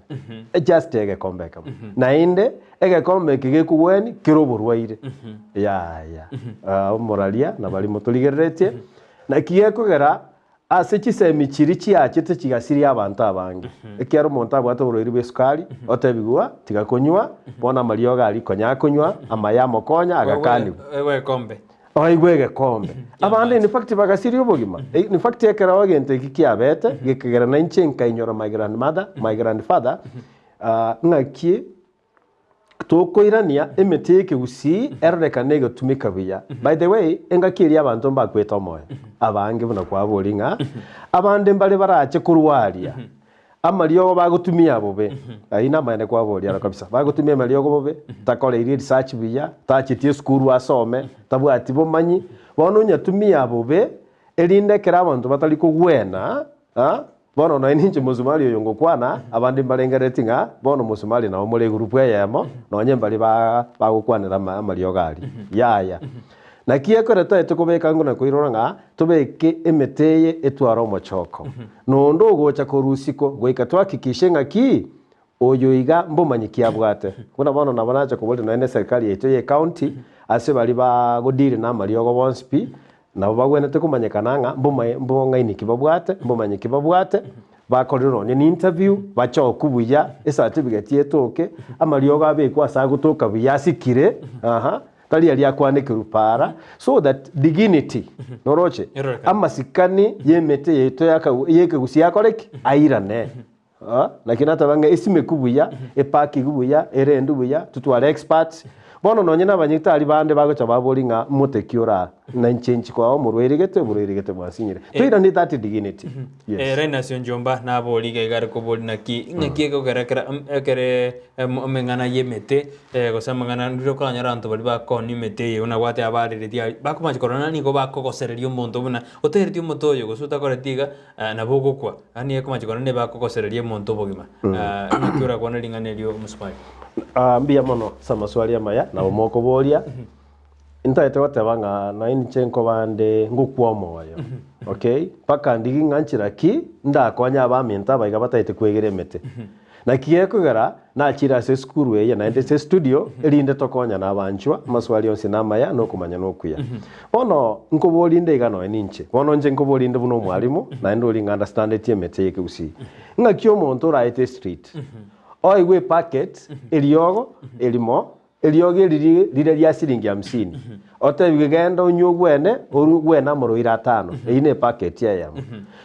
Just egekombe ekemo. Naende, egekombe eke gekogwenia kere oborwaire. Yaya. Ah, omoraria na baria motorigereretie, naki gekogera ase chisemi chiria chiachete chigasiria abanto abange. Ekiagera omonto abwate oborwaire bw'esukari, otebigwa tiga konywa, bono amariogo aria konya akonywa, amaya amokonya, agakanigwa. Oigwe egekombe. Oigwe egekombe. Abande in fact bagasiria obogima. In fact ekero egento eki kiabete, gekagera na inche nkainyora my grandmother, my grandfather, ah, ng'aki tokoirania emete y'ekegusii erorekane egotumeka buya. By the way, engaki eria abanto mbakwete omoyo, abange buna kwaboria ng'a abande mbare barache korwa aria, amariogo bagotumia bobe, ayio namaene kwaboria aro kabisa, bagotumia amariogo bobe, takoreirie research buya, tacheti esukuru asome, tabwati bomanyi, bono onyatumia bobe, erinde ekero abanto batari kogwena, ah, Bono nonya ninche mosumari oyo ngokwana, abande mbarengereretie ng'a bono mosumari nabo more egurupu eyemo, nonye mbaria ba bagokwanera ama amariogo aria. Yaya. Naki ekero toete kobeka nguna koirora ng'a tobeke emete eye etware omochoko. Nonde ogocha korwa isiko goika tohakikishe ng'aki oyo iga mbomanyi ki abwate. Buna bono nabo nacha koboria nonya ne eserikari yaito ye ecounty, ase baria bagodeal na amariogo bonsi pi, Nabo bagwenerete komanyekana ng'a mbomanye mbong'aini ki babwate, mbomanye ki babwate, bakorire nonye ne interview, bachokwe buya, ecertificate etoke, amariogo abekwe ase agotoka buya asikire, aha, tari aria akwanekerwe paara, so that dignity, noroche, Erorekane. amasikani ya emete yaito yaka ya ekegusii akore ki? Airane. Naki nateba ng'a esimeku buya, epakigwe buya, erendwe buya, totware experts. Bono nonye na abanyagitari bande bagocha baboria ng'a mote ki ore aa, na inche inchi koa omorwaire gete, oborwaire gete bwansinyire. Toiranie that dignity. Eh, Yes. Linus Onchomba nabori iga iga are koboria naki ng'aki ekogera ekero ekere amang'ana ya emete gose amang'ana ndire okonyora abanto baria bakonia emete eye buna gwateba abareretie aria, bakomacha korora nigo bakogosereria omonto buna oteretie omote oyo gose otakoreti iga. Nabo ogokwa, yaani ekomachiko naende bakogosereria omonto obogima. Naki orakwane ring'ana erio omosubati? Ah, mbuya mono ase amaswali amaya nabo mokoboria. Ntagete goteba ng'a naye inche nkoba nde ngokwa omoyo, okay, mpaka ndigie ng'a nchera ki ndakonye abaminto aba iga batagete kwegera emete. Naki gekogera nachire ase esukuru eye naende ase estudio erinde tokonyane abanchwa, amaswali onsi namaya na okomanya nokuya. Bono nkoboria inde iga nonya ninche, bono inche nkoboria inde buna omwalimu naende oria ng'a understandeti emete y'ekegusii. Ng'aki omonto oraete estreet oigwe epacket eriogo erimo Eriogi eri rire ria siringi hamsini, otebigwe genda onywe ogwene, orue ogwene amorwaire atano, eyio nepaketi eyemo.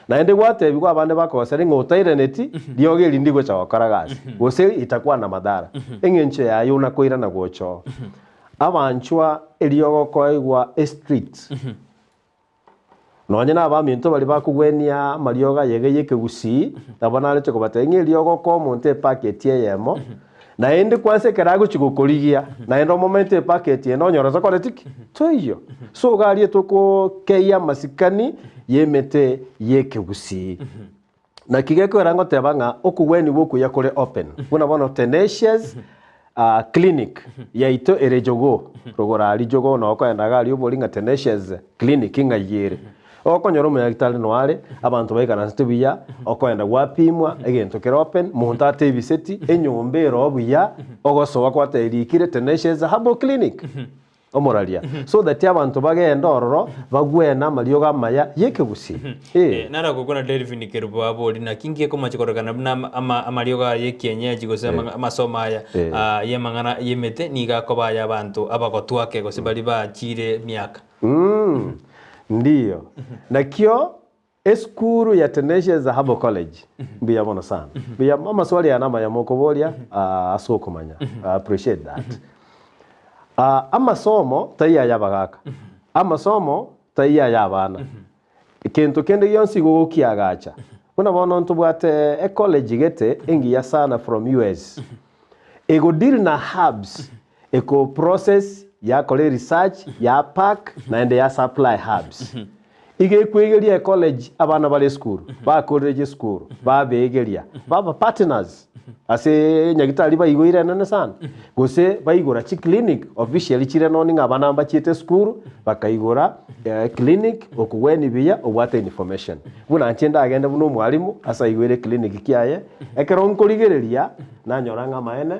Naende gwatebigwa abande bakogosera ng'a otairaneti, riogi eri ndigocha gokora gasi, gose itakwana madhara. Eng'encho yaye onakoirana gocha oo. Abanchwa eriogo koigwa estreet. Nonye na abaminto baria bakogwenia amariogo aye iga y'ekegusii, nabo nareche kobatebia ng'a eriogo okoa omonto epaketi eyemo, naende kwansa ekero agochia gokorigia, naende omomente epaketi ende onyore tokoreti ki? Toiyo. So iga aria tokokeyia amasikani y'emete y'ekegusii. Naki gekoera ngoteba ng'a okogwenigwa okuya kore open, buna bono Tenacious Clinic yaito ere Jogoo, rogoro aria Jogoo noo okoenda iga aria obori ng'a Tenacious Clinic ng'ai ere. Okonyora omonyagitari noo are, abanto baikaransete buya, okoenda gwapimwa, egento kere open, monto atebiseti, enyomba ere oo buya, ogosoa kwaterikire Tenacious Herbal Clinic. Omoraria, so that abanto bagende ororo bagwene amariogo amaya y'ekegusii. Eh. Naro gokwana Delvin Kerubo abori naki nki ekomacha kororekana buna ama- ama- amariogo aya y'ekienyeji gose amang'a- amasomo aya Eh. ah, y'amang'ana y'emete nigo akoba aya abanto abagotwa ake gose baria baachire emiaka. Mm, ndiyo. Nakio esukuru ya Tenacious Herbal College mbuya mono sana. Mbuya amaswali aya namaya mokoboria ah, ase okomanya. I appreciate that. Ah, amasomo tai aya abagaka. Amasomo tai aya abana. Kento kende gionsi igo gokiagacha. Buna bono ntobwate ecollege gete engiya sana from US. Ego deal na herbs, eko process, yakora eresearch, ya pack naende ya supply herbs. Iga ekwegeria ecollege abana bare esukuru, bakorire chisukuru, babegeria, baba partners ase nyagitari baigoire enene sana, gose baigora chiclinic officially chire nonye ng'a abana mbachiete esukuru, bakaigora eclinic okogwenia buya obwate information. Buna inche ndagende buna omwalimu ase aigoire eclinic kiaye, ekero nkorigereria nanyora ng'a amaene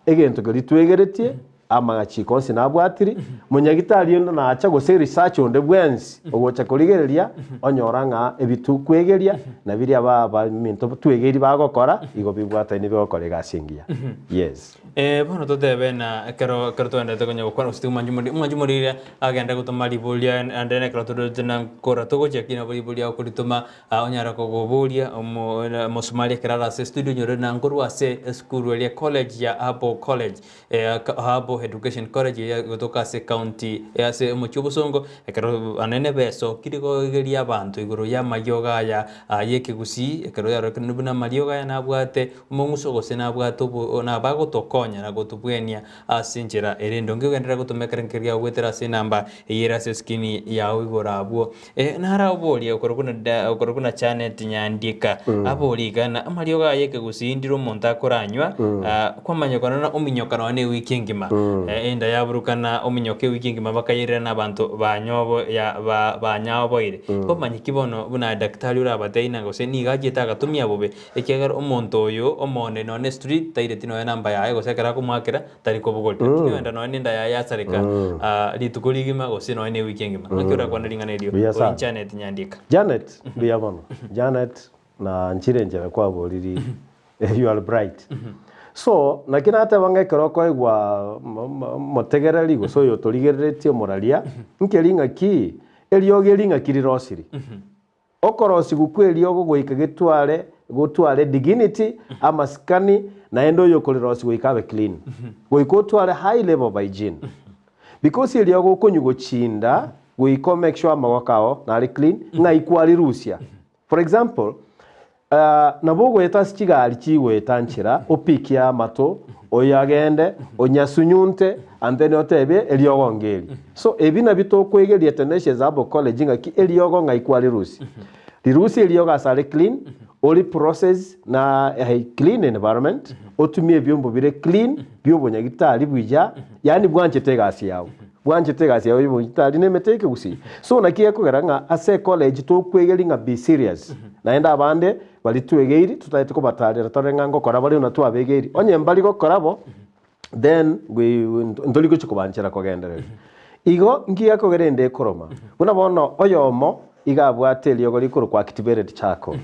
egento keria twegeretie Amachiko onsi nabwatiri, monyagitari onde nacha gose research onde bwensi ogocha korigereria onyora ng'a ebi tukwegeria na biria ba baminto twegeiri bagokora igo bibwataine bigokora egasi engiya. Yes. Eh, bono totebe na ekero ekero twaendete konya gokwana gose timwanchi mori omwanchi morire agende gotoma riboria ande ekero toroche na nkora togochia ki nabo riboria okoritoma Onyare kogoboria omosumari ekero are ase estudio onyore na nkorwa ase esukuru eria college ya Herbal College, Herbal Education College eria egotoka ase county ase omochie o Bosongo, ekero anene besokire koegeria abanto igoro y'amariogo aya y'ekegusii, ekero yarorekire buna amariogo aya nabwate omong'uso gose nabwate obo nabagotokonya na gotobwenia ase enchera ere endonge. Ogenderere gotoma ekero keria goetera ase enamba eyio ere ase eskrini yao igoro abwo. Naraborie okorokwa na Janet Nyandieka, aborie iga, na amariogo aya ekegusii ndire omonto akoranywa, kwamanya na ominyoka nonya na ewiki engima, enda yaburukana ominyoka ewiki engima bakayeirera na abanto banyaoboire. Komanya ki bono buna daktari orabatebie na gose nigo achiete agatumia bobe, ekiagera omonto oyo omonene nonya na estreet taireti nonya namba yaye gose ekero akomoakera tari kobogoria. Lakini oenda nonya nenda yaye yasareka rituko rigima gose nonya newiki engima. Naki orakwane ring'ana erio Buya sana. oi Janet Nyandika? Janet, mbuya mono. Janet, na nchire enchera kwaboriri you are bright. So, naki nateba ng'a ekero okoegwa omotegereri gose oyo otorigereretie omoraria, nkeri ng'aki eriogi eri ng'aki rirosiri. Okorosigwa kw'eriogo goika getware gotware dignity, amasikani, naende oyokorirosia goika abe clean. Goika otware high level of hygiene. Because eriogo okonywa gochinda goika o make sure amagoko ao nare clean, ng'ai kwarirusia. For example, nabo ogoeta ase chigari chigoeta nchera opikie amato, oyagende, onyasunyunte and then otebe eriogo ngeri. So ebi nabio tokwegeria Tenacious Herbal College ng'aki eriogo ng'ai kwarirusia. Rirusie eriogo ase are clean, ori process na a clean environment, otumie ebiombo bire clean, bia obonyagitari buya, yaani bwanchete egasi yao. Bwanchete egasi yao ya obonyagitari na emete ekegusii. So naki gekogera ng'a ase ecollege tokwegeria ng'a be serious. Naende abande baria twegeiri totagete kobatarera torore ng'a ngokora bare buna twabegeiri. Onye mbari gokora bo, then we ntori gochia kobanchera kogendereria. Igo nki gekogera ende ekoroma? Buna bono oyomo iga abwate eriogo rikorokwa activated charcoal.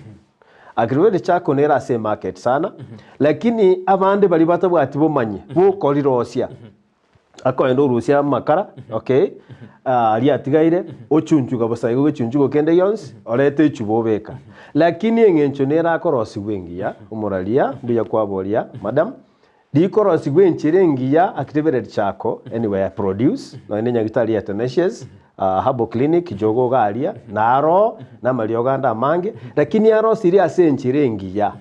Activated charcoal nere ase emarket sana, lakini abande baria batabwati bomanyi bokorirosia, akoenda orusia amakara, okay, aria atigaire, ochunchuga bosa igo gechunchugo kende gionsi, orete echuba obeka. Lakini eng'encho nere akorosigwa engiya, omoraria, mbuya kwaboria madam, Rikorosigwa enchera engiya activated charcoal anyway I produce nonya ne nyagitari ya Tenacious. Herbal Clinic Jogoo iga aria, naro namariogo ande amange, lakini arosirie ase enchera engiya.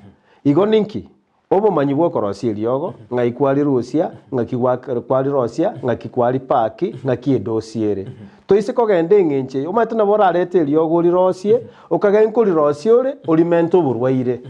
Igo ninki? Obomanyi bw'okorosia eriogo, ng'ai kwarirusia, ng'aki kwarirosia, ng'aki kwaripaki, ng'aki edosi ere. Toise kogenda eng'encho eye, omanyete nabo orarete eriogo orirosie, okage nkorirosia ore, orimente oborwaire.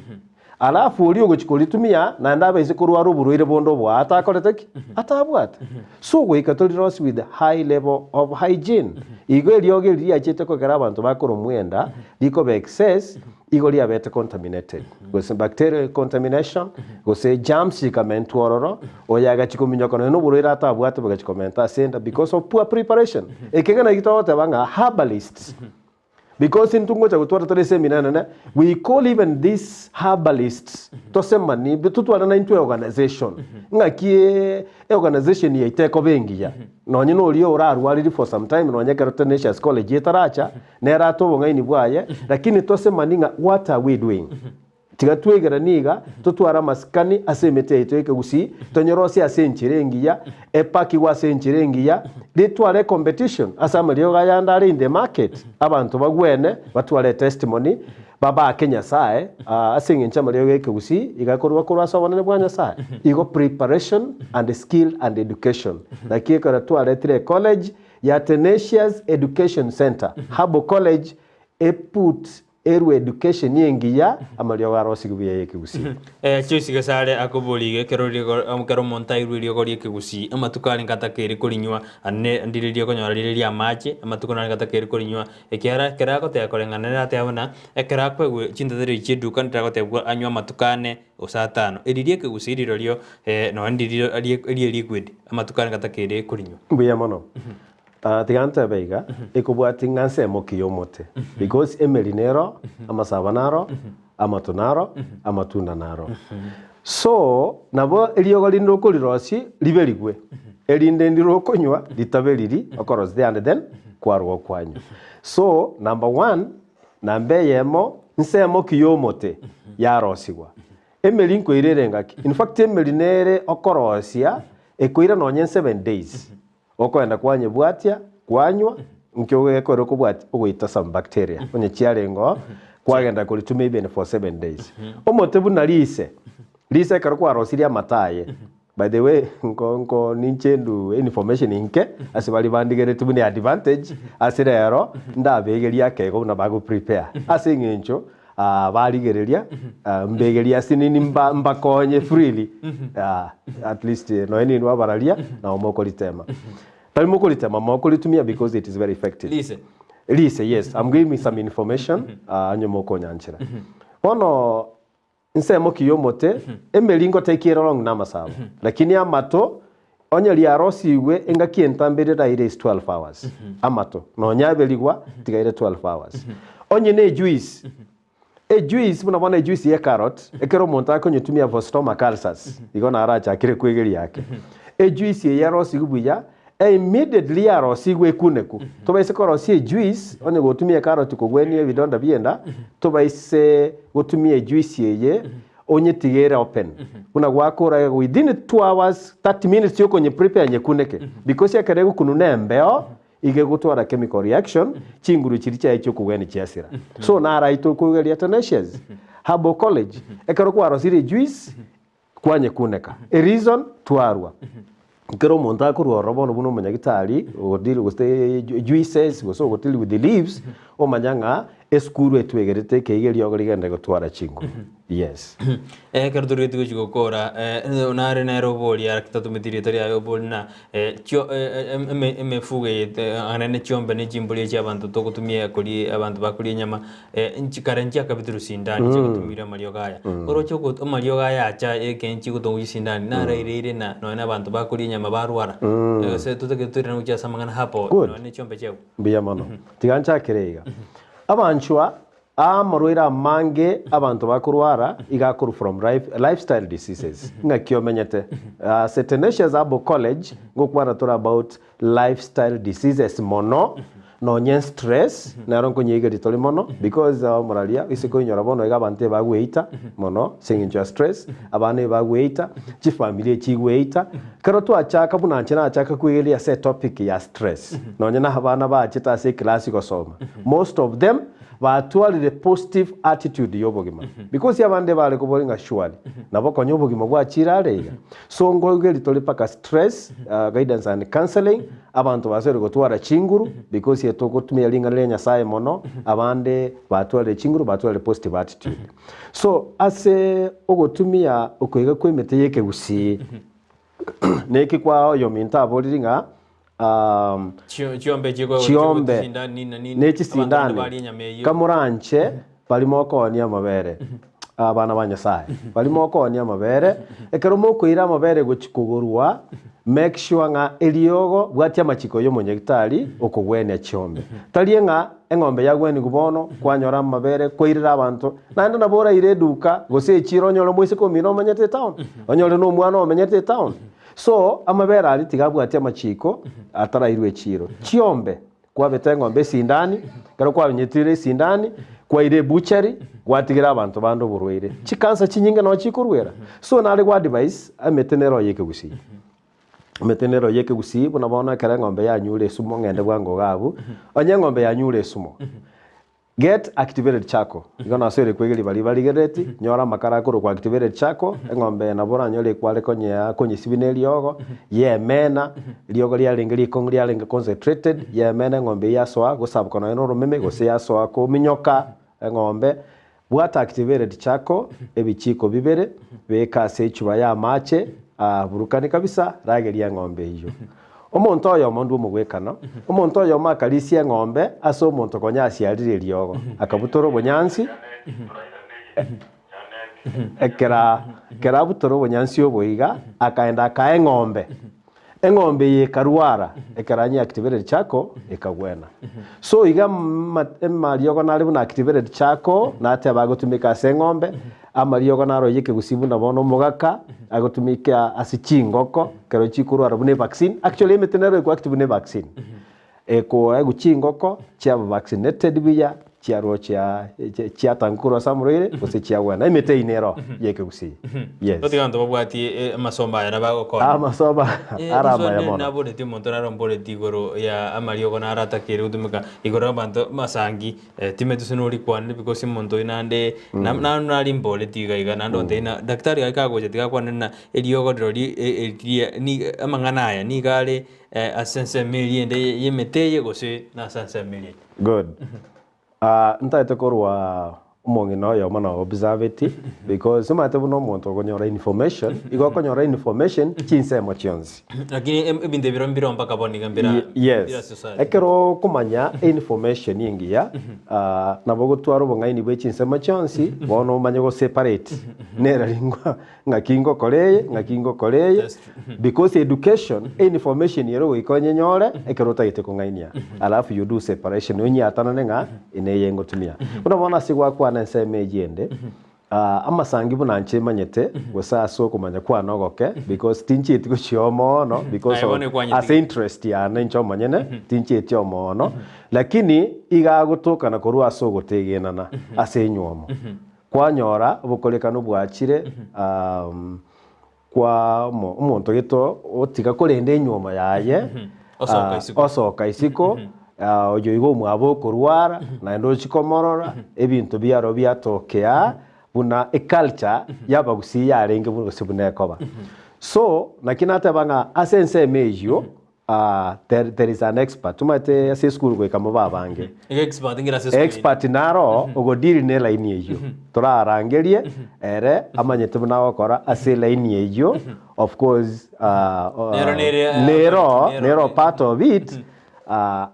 Alafu oria ogochia koritumia naende abe aise korwara oborwaire bonde oboa atakorete ki? Atabwate. So goika torirosie with high level of hygiene. Igo eriogo eri riachete kogera abanto bakoromwa enda, rikoba excess, igo riabete contaminated. Gose bacterial contamination, gose germs chikamentwa ororo, oyo agachia kominyoka nonya na oborwaire atabwate bogachia komenta ase enda because of poor preparation. Ekegena naki togoteba ng'a herbalists, Because intwe ngocha gotwara tore esemina enene, we call even these herbalists tosemani, totware naintwe organization. Ng'aki eorganization yaito ekoba engiya. Nonye na oria orarwariri for some time nonye ekero Tenacious College etaracha, nere ate obong'aini bwaye, lakini tosemani ng'a what are we doing? Tiga twegeranie iga, totware amasikani ase emete yaito y'ekegusii, tonyerosie ase enchera engiya, epakigwe ase enchera engiya, ritware ecompetition ase amariogo ayande are in the market, abanto bagwene, batware etestimony, babake Nyasaye ase eng'encho amariogo y'ekegusii iga akorwa korwa ase obonene bwa Nyasaye. Igo preparation and skill and education. Naki ekero twaretire ecollege ya Tenacious Education Centre, Herbal College, eput Erwe education engiya, amariogo arosigwe buya y'ekegusii. Choice Gesare akoboria iga ekero rigo ekero omonto airwe eriogo ri'ekegusii, amatuko arenge atakeire korinywa ande ndire riokonyora rire ri'amache, amatuko narenge atakeire korinywa, ekiagera ekero agoteba koreng'ana nere ateba buna, ekero akoegwa chintetere chi'eduka ndire agotebwa anywe amatuko ane gose atano. Eri ri'ekegusii rirorio nonye ndiri rie liquid, amatuko arenge atakeire korinywa. Mbuya mono. Tiga ntebe iga, ekobwatia ng'a nsemo ki y'omote, because emeri nero, amasabo naro, amato naro, amatunda naro. So, nabo eriogo rinde okorirosia ribe rigwe, erinde ndire okonywa ritabe riri okorosia there and then kwarwa okwanywa. So, number one, namba eyemo, nsemo ki y'omote yarosigwa. Emeri nkoira ere engaki, in fact emeri nere okorosia ekoira nonye 7 days. Okoenda kwanyebwatia, kwanywa, nkio gekoira okobwatia ogoita some bacteria onye chiarenge oo, kwagenda koritumia even for 7 days. Omote buna rise, rise ekero kwarosirie amato aye, by the way nko nko ninche ndu information inke ase baria bandigeretie buna advantage ase rero ndabegerie akego buna bago prepare ase eng'encho barigereria mbegerie ase nini mba mbakonye freely at least nonya ninwe abararia nabo mokoritema. Tari mokoritema mokoritumia because it is very effective. Lise. Lise, yes, I'm giving some information onye mokonyanchera. Bono nsemo ki y'omote, emeri ngoteki ere along na amasabo, lakini amato onye riarosigwe engaki entambe ere raire is 12 hours, amato nonya aberigwa tiga ere 12 hours. Onye ne ejuice, ejuice buna bono ejuice ya ecarrot, ekero omonto akonyetumia for stomach ulcers, igo narachakire kwegeria ake. Ejuice eye yarosigwe buya, immediately yarosigwe ekuneku, tobaise korosia ejuice onye gotumia ecarrot kogwenia ebidonda bi'enda, tobaise gotumia ejuice eye onyetige ere open. Buna gwakora iga within 2 hours 30 minutes yokonye prepare nyekuneke because ekero egokununa embeo iga egotwara chemical reaction chinguru chiria chiaye chiokogwenia chiasira. So naro aye tokoigeria Tenacious Herbal College ekero kwarosirie ejuice kwanyekuneka. A reason twarwa. Ekero omonto akorwa ororo bono buna omonyagitari ogodeal gose juices gose ogodeal with the leaves omanya ng'a esukuru etwegerete ekeiga eriogo rigende gotwara chinguru. Yes. Ekero torigetie gochia gokora nare nere oboria lakini tatometi erieta riaye oboria na chio emefugo eye anene chiombe ne chimbori echi abanto togotumia koria abanto bakoria enyama nchi kare nchiakabetirwe sindani chiagatumire amariogo aya. Oroche ogo amariogo aya acha ekenchi gotongwa chisindani naraireire na nonya na abanto bakoria enyama barwara. Gose totagete toirane gochia ase amang'ana hapo Good. nonya ne chiombe chiago. Mbuya mono. Tiga nchakere iga. Abanchwa amarwaire amange abanto bakorwara iga akorwa from lifestyle diseases. Ng'aki omenyete. Ase Tenacious Herbal College ngokwana tore about lifestyle diseases mono. Nonye stress nero nkonyegeria tore mono because omoraria ase koinyora bono iga abanto ebagoeita mono ase eng'encho ya stress, abana ebagoeita, chifamiri echigweita. Ekero twachaka buna inche nachaka koigereria ase etopic ya stress, nonye na abana bachete ase eclass gosoma, most of them batwarire positive attitude ya obogima because abande bare koboria ng'a surely nabo konya obogima bwachire are iga. So nkoigeria tore mpaka stress, guidance and counselling, Abanto basoire gotwara chinguru because etogotumia ring'ana ria Nyasaye mono, abande batwarire chinguru batwarire positive attitude. So ase ogotumia okoiga kwa emete ya ekegusii, neki kwa oyominto aboriri ng'a Chiombe chiko chiombe chisindani na nini ne abanto bande chisindani baria enyama eyio. kamoranche baria mokoonia amabere abana ba Nyasaye baria mokoonia amabere ekero mokoira amabere gochia kogorwa make sure ng'a eriogo bwatia amachiko ya omonyagitari okogwenia chiombe tari ng'a eng'ombe yagwenigwe bono kwanyora amabere kwairera abanto naende nabo oraire eduka gose echiro onyore omoiseke omino omenyete etown onyore na omwana omenyete etown so amabere aria tiga abwatie amachiko atarairwa echiro chiombe Kwabete eng'ombe esindani, ekero kwanyetire esindani, kwaira ebuchari, gwatigera abanto bande oborwaire. Chikansa chinyinge noo chikorwera. So nare go advise emete nero oye ekegusii. Emete nero oye ekegusii buna bono ekero eng'ombe yanyure esumo ng'ende bwango iga abwo, onye eng'ombe yanyure esumo, Get activated charcoal, igo nasoire kwegeria baria barigerereti, nyora amakara akorokwa activated charcoal, eng'ombe eye nabo oranyore ekware konyea konyesibia na eriogo, yemena, riogo riarenge rikong'u riarenge concentrated, yemena eng'ombe eyio yasoa gosaboka nonya na oromeme gose yasoa kominyoka eng'ombe. Bwata activated charcoal ebichiko bibere, beka ase echuba ya amache, burukani kabisa, rageria eng'ombe eyio. Omonto oyomo ndwe omogwekano, omonto oyomo akarisia eng'ombe ase omonto konya asiarire eriogo, akabutora obonyansi, ekera ekero abutora obonyansi obo iga, akaenda akaa eng'ombe, eng'ombe eye ekarwara, ekero anyeactivated charcoal, ekagwena. So iga ma amariogo nare buna activated charcoal, nateba agotumeka ase eng'ombe, Amariogo naro y'ekegusii buna bono omogaka agotumika ase chingoko ekero chikorwara buna evaccine. Actually emete nero eko act buna evaccine. Ekoegwa chingoko chiaba vaccinated buya chiarwa chia chiatangwa korwa ase amorwaire gose chiagwena. Emete eyio nero y'ekegusii. Yes. Totiga abanto babwati amasomo aya nabagokonya. Amasomo are amaya mono. Naboreti omonto naromboreti igoro ya amariogo naratakeire gotumeka igoro y'abanto masangi Timeti ase norikwanire because omonto oyio naende naende narimboreti iga iga naende ontebia ng'a daktari gaki kagocha tiga akwane ng'a eriogo rirorio riria amang'ana aya nigo are ase ensemo eria ende ya emete eye gose nase ensemo eria ende. Good. Ntagete korwa omong'ina oyomo na observeti because omanyete buna omonto okonyora information, igo okonyora information chinsemo chionsi. Lakini ebinto ebiro mbireo mpaka bono iga mbira Yes. mbira society. Ekero okomanya information engiya, ah, nabo ogotwara obong'aini bwe chinsemo chionsi, bono omanye go separate nere ringwa ng'aki ngokora eye, ng'aki ngokora eye, That's true. because education, information ere goika onyenyore ekero otagete kong'ainia. Alafu you do separation, onyeatanane ng'a neye ngotumia. Buna bono ase gwakwana ensemo eyio ende, Amasangi buna inche manyete, gose ase okomanya kwane ogoke, because tinchieti gochia omoono, because Aye of bono ekwanyete ase interest yane inche omonyene, tinchieti omoono, lakini iga agotokana korwa ase ogotegenana ase enywomo. Kwanyora obokorekano bwachire kwa omo omonto gete otiga korenda enywomo yaye, Osoka isiko. osoka isiko, oyo igo omwabo okorwara, naende ochia komorora, ebinto biaro biatokea buna eculture y'abagusii yarenge gose buna ekoba. So, naki nateba ng'a ase ensemo eyio, There, there is an expert omanyete ase esukuru goika mobe abange. Iga expert ngira ase esukuru. Expert naro ogodeal ne line eyio torarangerie ere amanyete buna agokora ase line eyio of course Nero nere, nero nero nero part of it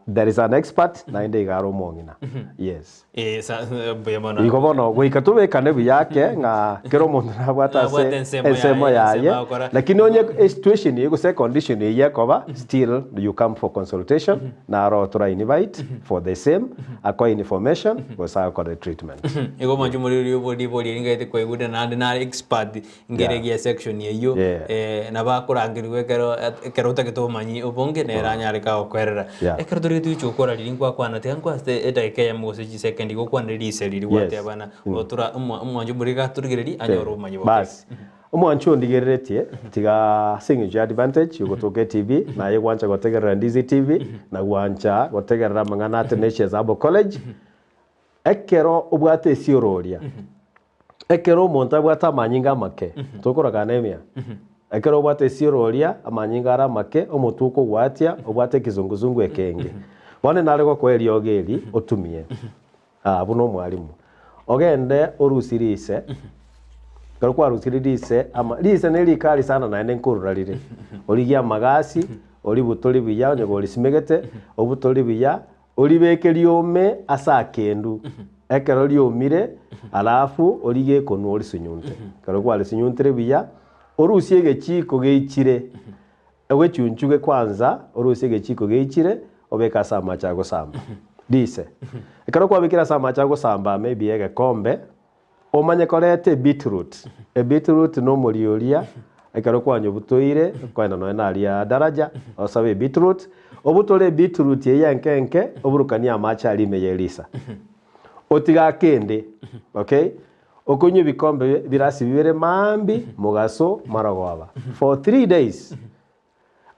there is an expert naende iga are omong'ina yes. Eh, sa- mbuya mono. Igo bono goika tobekane buya ake ng'a kera omonto nabwate Nabwate ase ensemo ensemo yaye, yaye, ensemo agokora. lakini onye esituation eye gose econdition eye ekoba still you come for consultation naro tora invite for the same akoe information gose agokore treatment. Igo mwanche omoriri obo ribori eri ngaete kwaigure naende nare expert ngere Yeah. gia section eyio Yeah. eh, nabo akorangerigwa ekero ekero otagete obomanyi obonge nere anyare kagokwerera. Yeah. Ekero torigetie gochia gokora riria nkwakwana tiga nkwase edageka eyemo gose chisekendi gokwanera rise riria Yes. gwatebana otura omwancho omoriri gaturigereria anyore obomanyi boke. Basi omwancho ondigereretie tiga ase eng'encho ya advantage yogotoka etv naye gwancha gotegerera Ndizi TV na gwancha gotegerera amang'ana a Tenacious Herbal College ekero obwate esioro oria ekero omonto abwate amanyinga amake tokoraka anemia ekero obwate esioro oria amanyinga are amake omotwe okogwatia obwate ekizunguzungu ekenge bono nare gokoa eriogo eri otumie buna omwalimu ogende orusie rise ekero kwarusirie rise ama rise na erikari sana naende nkorura rire origie amagasi oributore buya onye korisimegete obutore buya oribeke riome ase akendu ekero riomire alafu origie ekonwa orisunyunte ekero kwarisunyuntire buya orusie egechiko geichire ogechunchuge kwanza orusie egechiko geichire obeke ase amache agosamba rise ekero kwabekire ase amache agosamba maybe egekombe omanye koreta ebeetroot ebeetroot na omori oria ekero kwanyobutoire okoenda nonya na aria daraja osabe ebeetroot obutore ebeetroot eywo enke enke oburukanie amache aria ime ya erisa otige akende okay okonywa ebikombe birasi bibere maambia mogaso marogoba for 3 days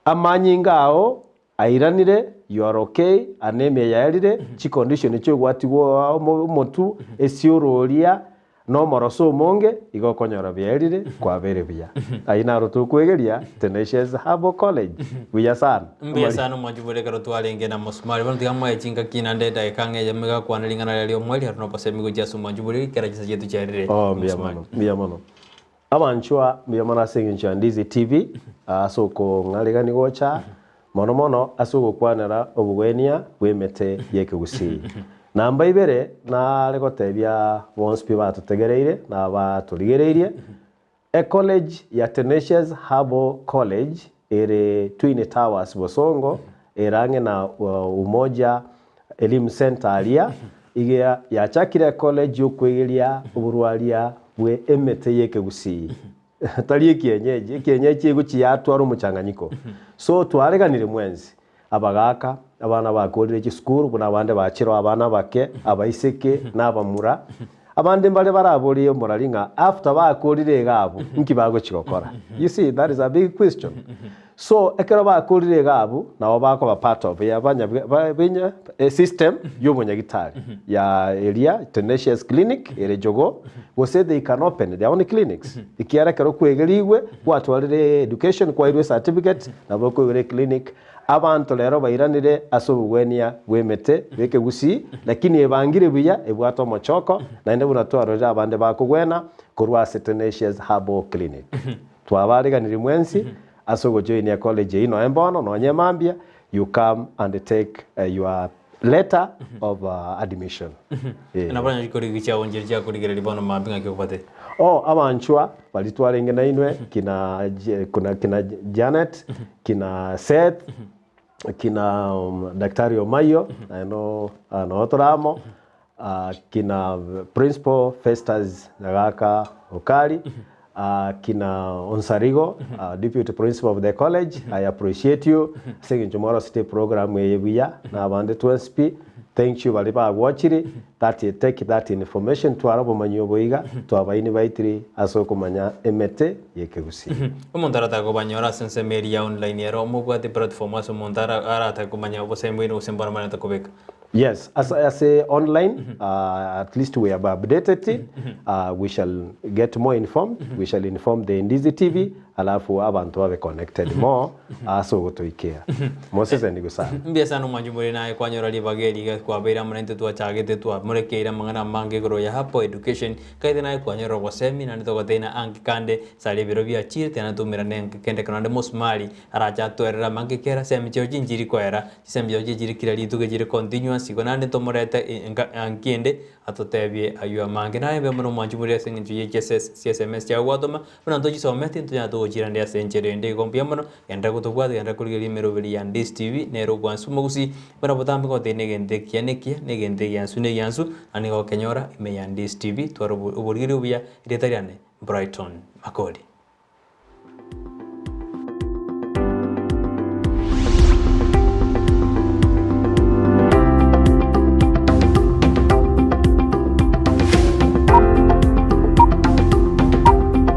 amanyinga ao airanire you are okay anemia yaerire chicondition chiogwatigwa omotu esioro oria na omoroso omonge igo okonyora biaerire kwabere buya aywo naro tokwegeria Tenacious Herbal College buya sana. Mbuya sana omwanchi bore ekero twarenge na mosumari bono tiga mwae chingaki naende edageka ng'a eyemo egakwana ring'ana riria ria omweri aria nobosemi gochia ase omwanchi bore ekero chinsa chiaito chiarire Oh, mbuya mosumari. mono mbuya mono abanchwa mbuya mono ase eng'encho ya Ndizi TV ase okong'aregani gocha mono mono ase ogokwanera obogwenia bwa emete ya ekegusii. Namba ibere nare gotebia bonsi pi batotegereire na batorigereirie ecollege ya Tenacious Herbal College ere Twin Towers Bosongo ere ang'e na Umoja Elimu Center aria iga yachakire ecollege yokwegeria oborwaria bwa emete ya ekegusii tari ekienyeji ekienyeji egochi yatwara omochanganyiko so twareganire mwensi abagaka abana bakorire chisukuru buna abande bachirwa abana bake abaiseke na abamura abande mbare baraborie omorari ng'a after bakorire iga abwo nki bagochi gokora you see that is a big question so ekero bakorire iga abwo nabo bakoba part of ya banya benya system ya obonyagitari ya eria Tenacious Clinic ere Jogoo gose they can open their own clinics ekiara ekero kwegerigwe gwatwarire education kwairwe certificate nabo okoigora eclinic abanto rero bairanire ase obogwenia bwa emete bwa ekegusii lakini ebangire buya ebwate omochoko naende buna twarorire abande bakogwena korwa ase Tenacious Herbal Clinic twabareganire mwensi ase ogojoin ecollege eywo nonya mbono nonya emambia you come and take your letter of admission. Eh. Nabo nari korigia chiaonchire chiakorigereria bono mambia ng'aki okobate. Oh, abanchwa bari twarenge nainwe kina kuna kina Janet kina Seth kina Daktari Omayo naende noo tore amo kina Principal Festus Nyagaka Okari kina Onsarigo Deputy Principal of the college I appreciate you ase eng'encho mwarosete eprogram eye buya na abande twensi pi thank you baria bagwachire that take that information twara obomanyi obo iga twabainvitire ase okomanya emete ya ekegusii. Omonto aratake kobanyora ase ensemo eria ya online ero omobwate platform ase omonto aratake komanya obosemi bwaino gose mbora manerete kobeka. Yes, as, as online, at least we have updated it. We shall get more informed. We shall inform the Ndizi TV, alafu abantu babe connected more ase ogotoikea. Moseseniwe sana. Mbuya sana omwanchi more naye kwanyora ribaga eri iga kwabeire amo naintwe twachagete twamorekeire amang'ana amange igoro ya Hapo Education kaite naye kwanyora obosemi naende togoteina ange kande sari ebiro biachire tiga natumerane ange kende ekero naende mosumari arache atoerere amange kera semi chiao chinchiri koera chisemi chiao chichiri kera rituko echire continuous igo naende tomorete anki ende atotebie aywo amange naye mbuya mono omwanchi more ase eng'encho ye chiSMS chiago gwatoma buna ntochisometi ntonyara togochirande ase enchera ende igo mbuya mono genda gotobwata genda korigereria emeroberi ya Ndizi TV nere obwansu mogusi buna botambe goteba negento ekiya nekiya negento egiansu negiansu naende nigo okenyora ime ya Ndizi TV twara oborigereria obuya erieta riane Brighton Makori.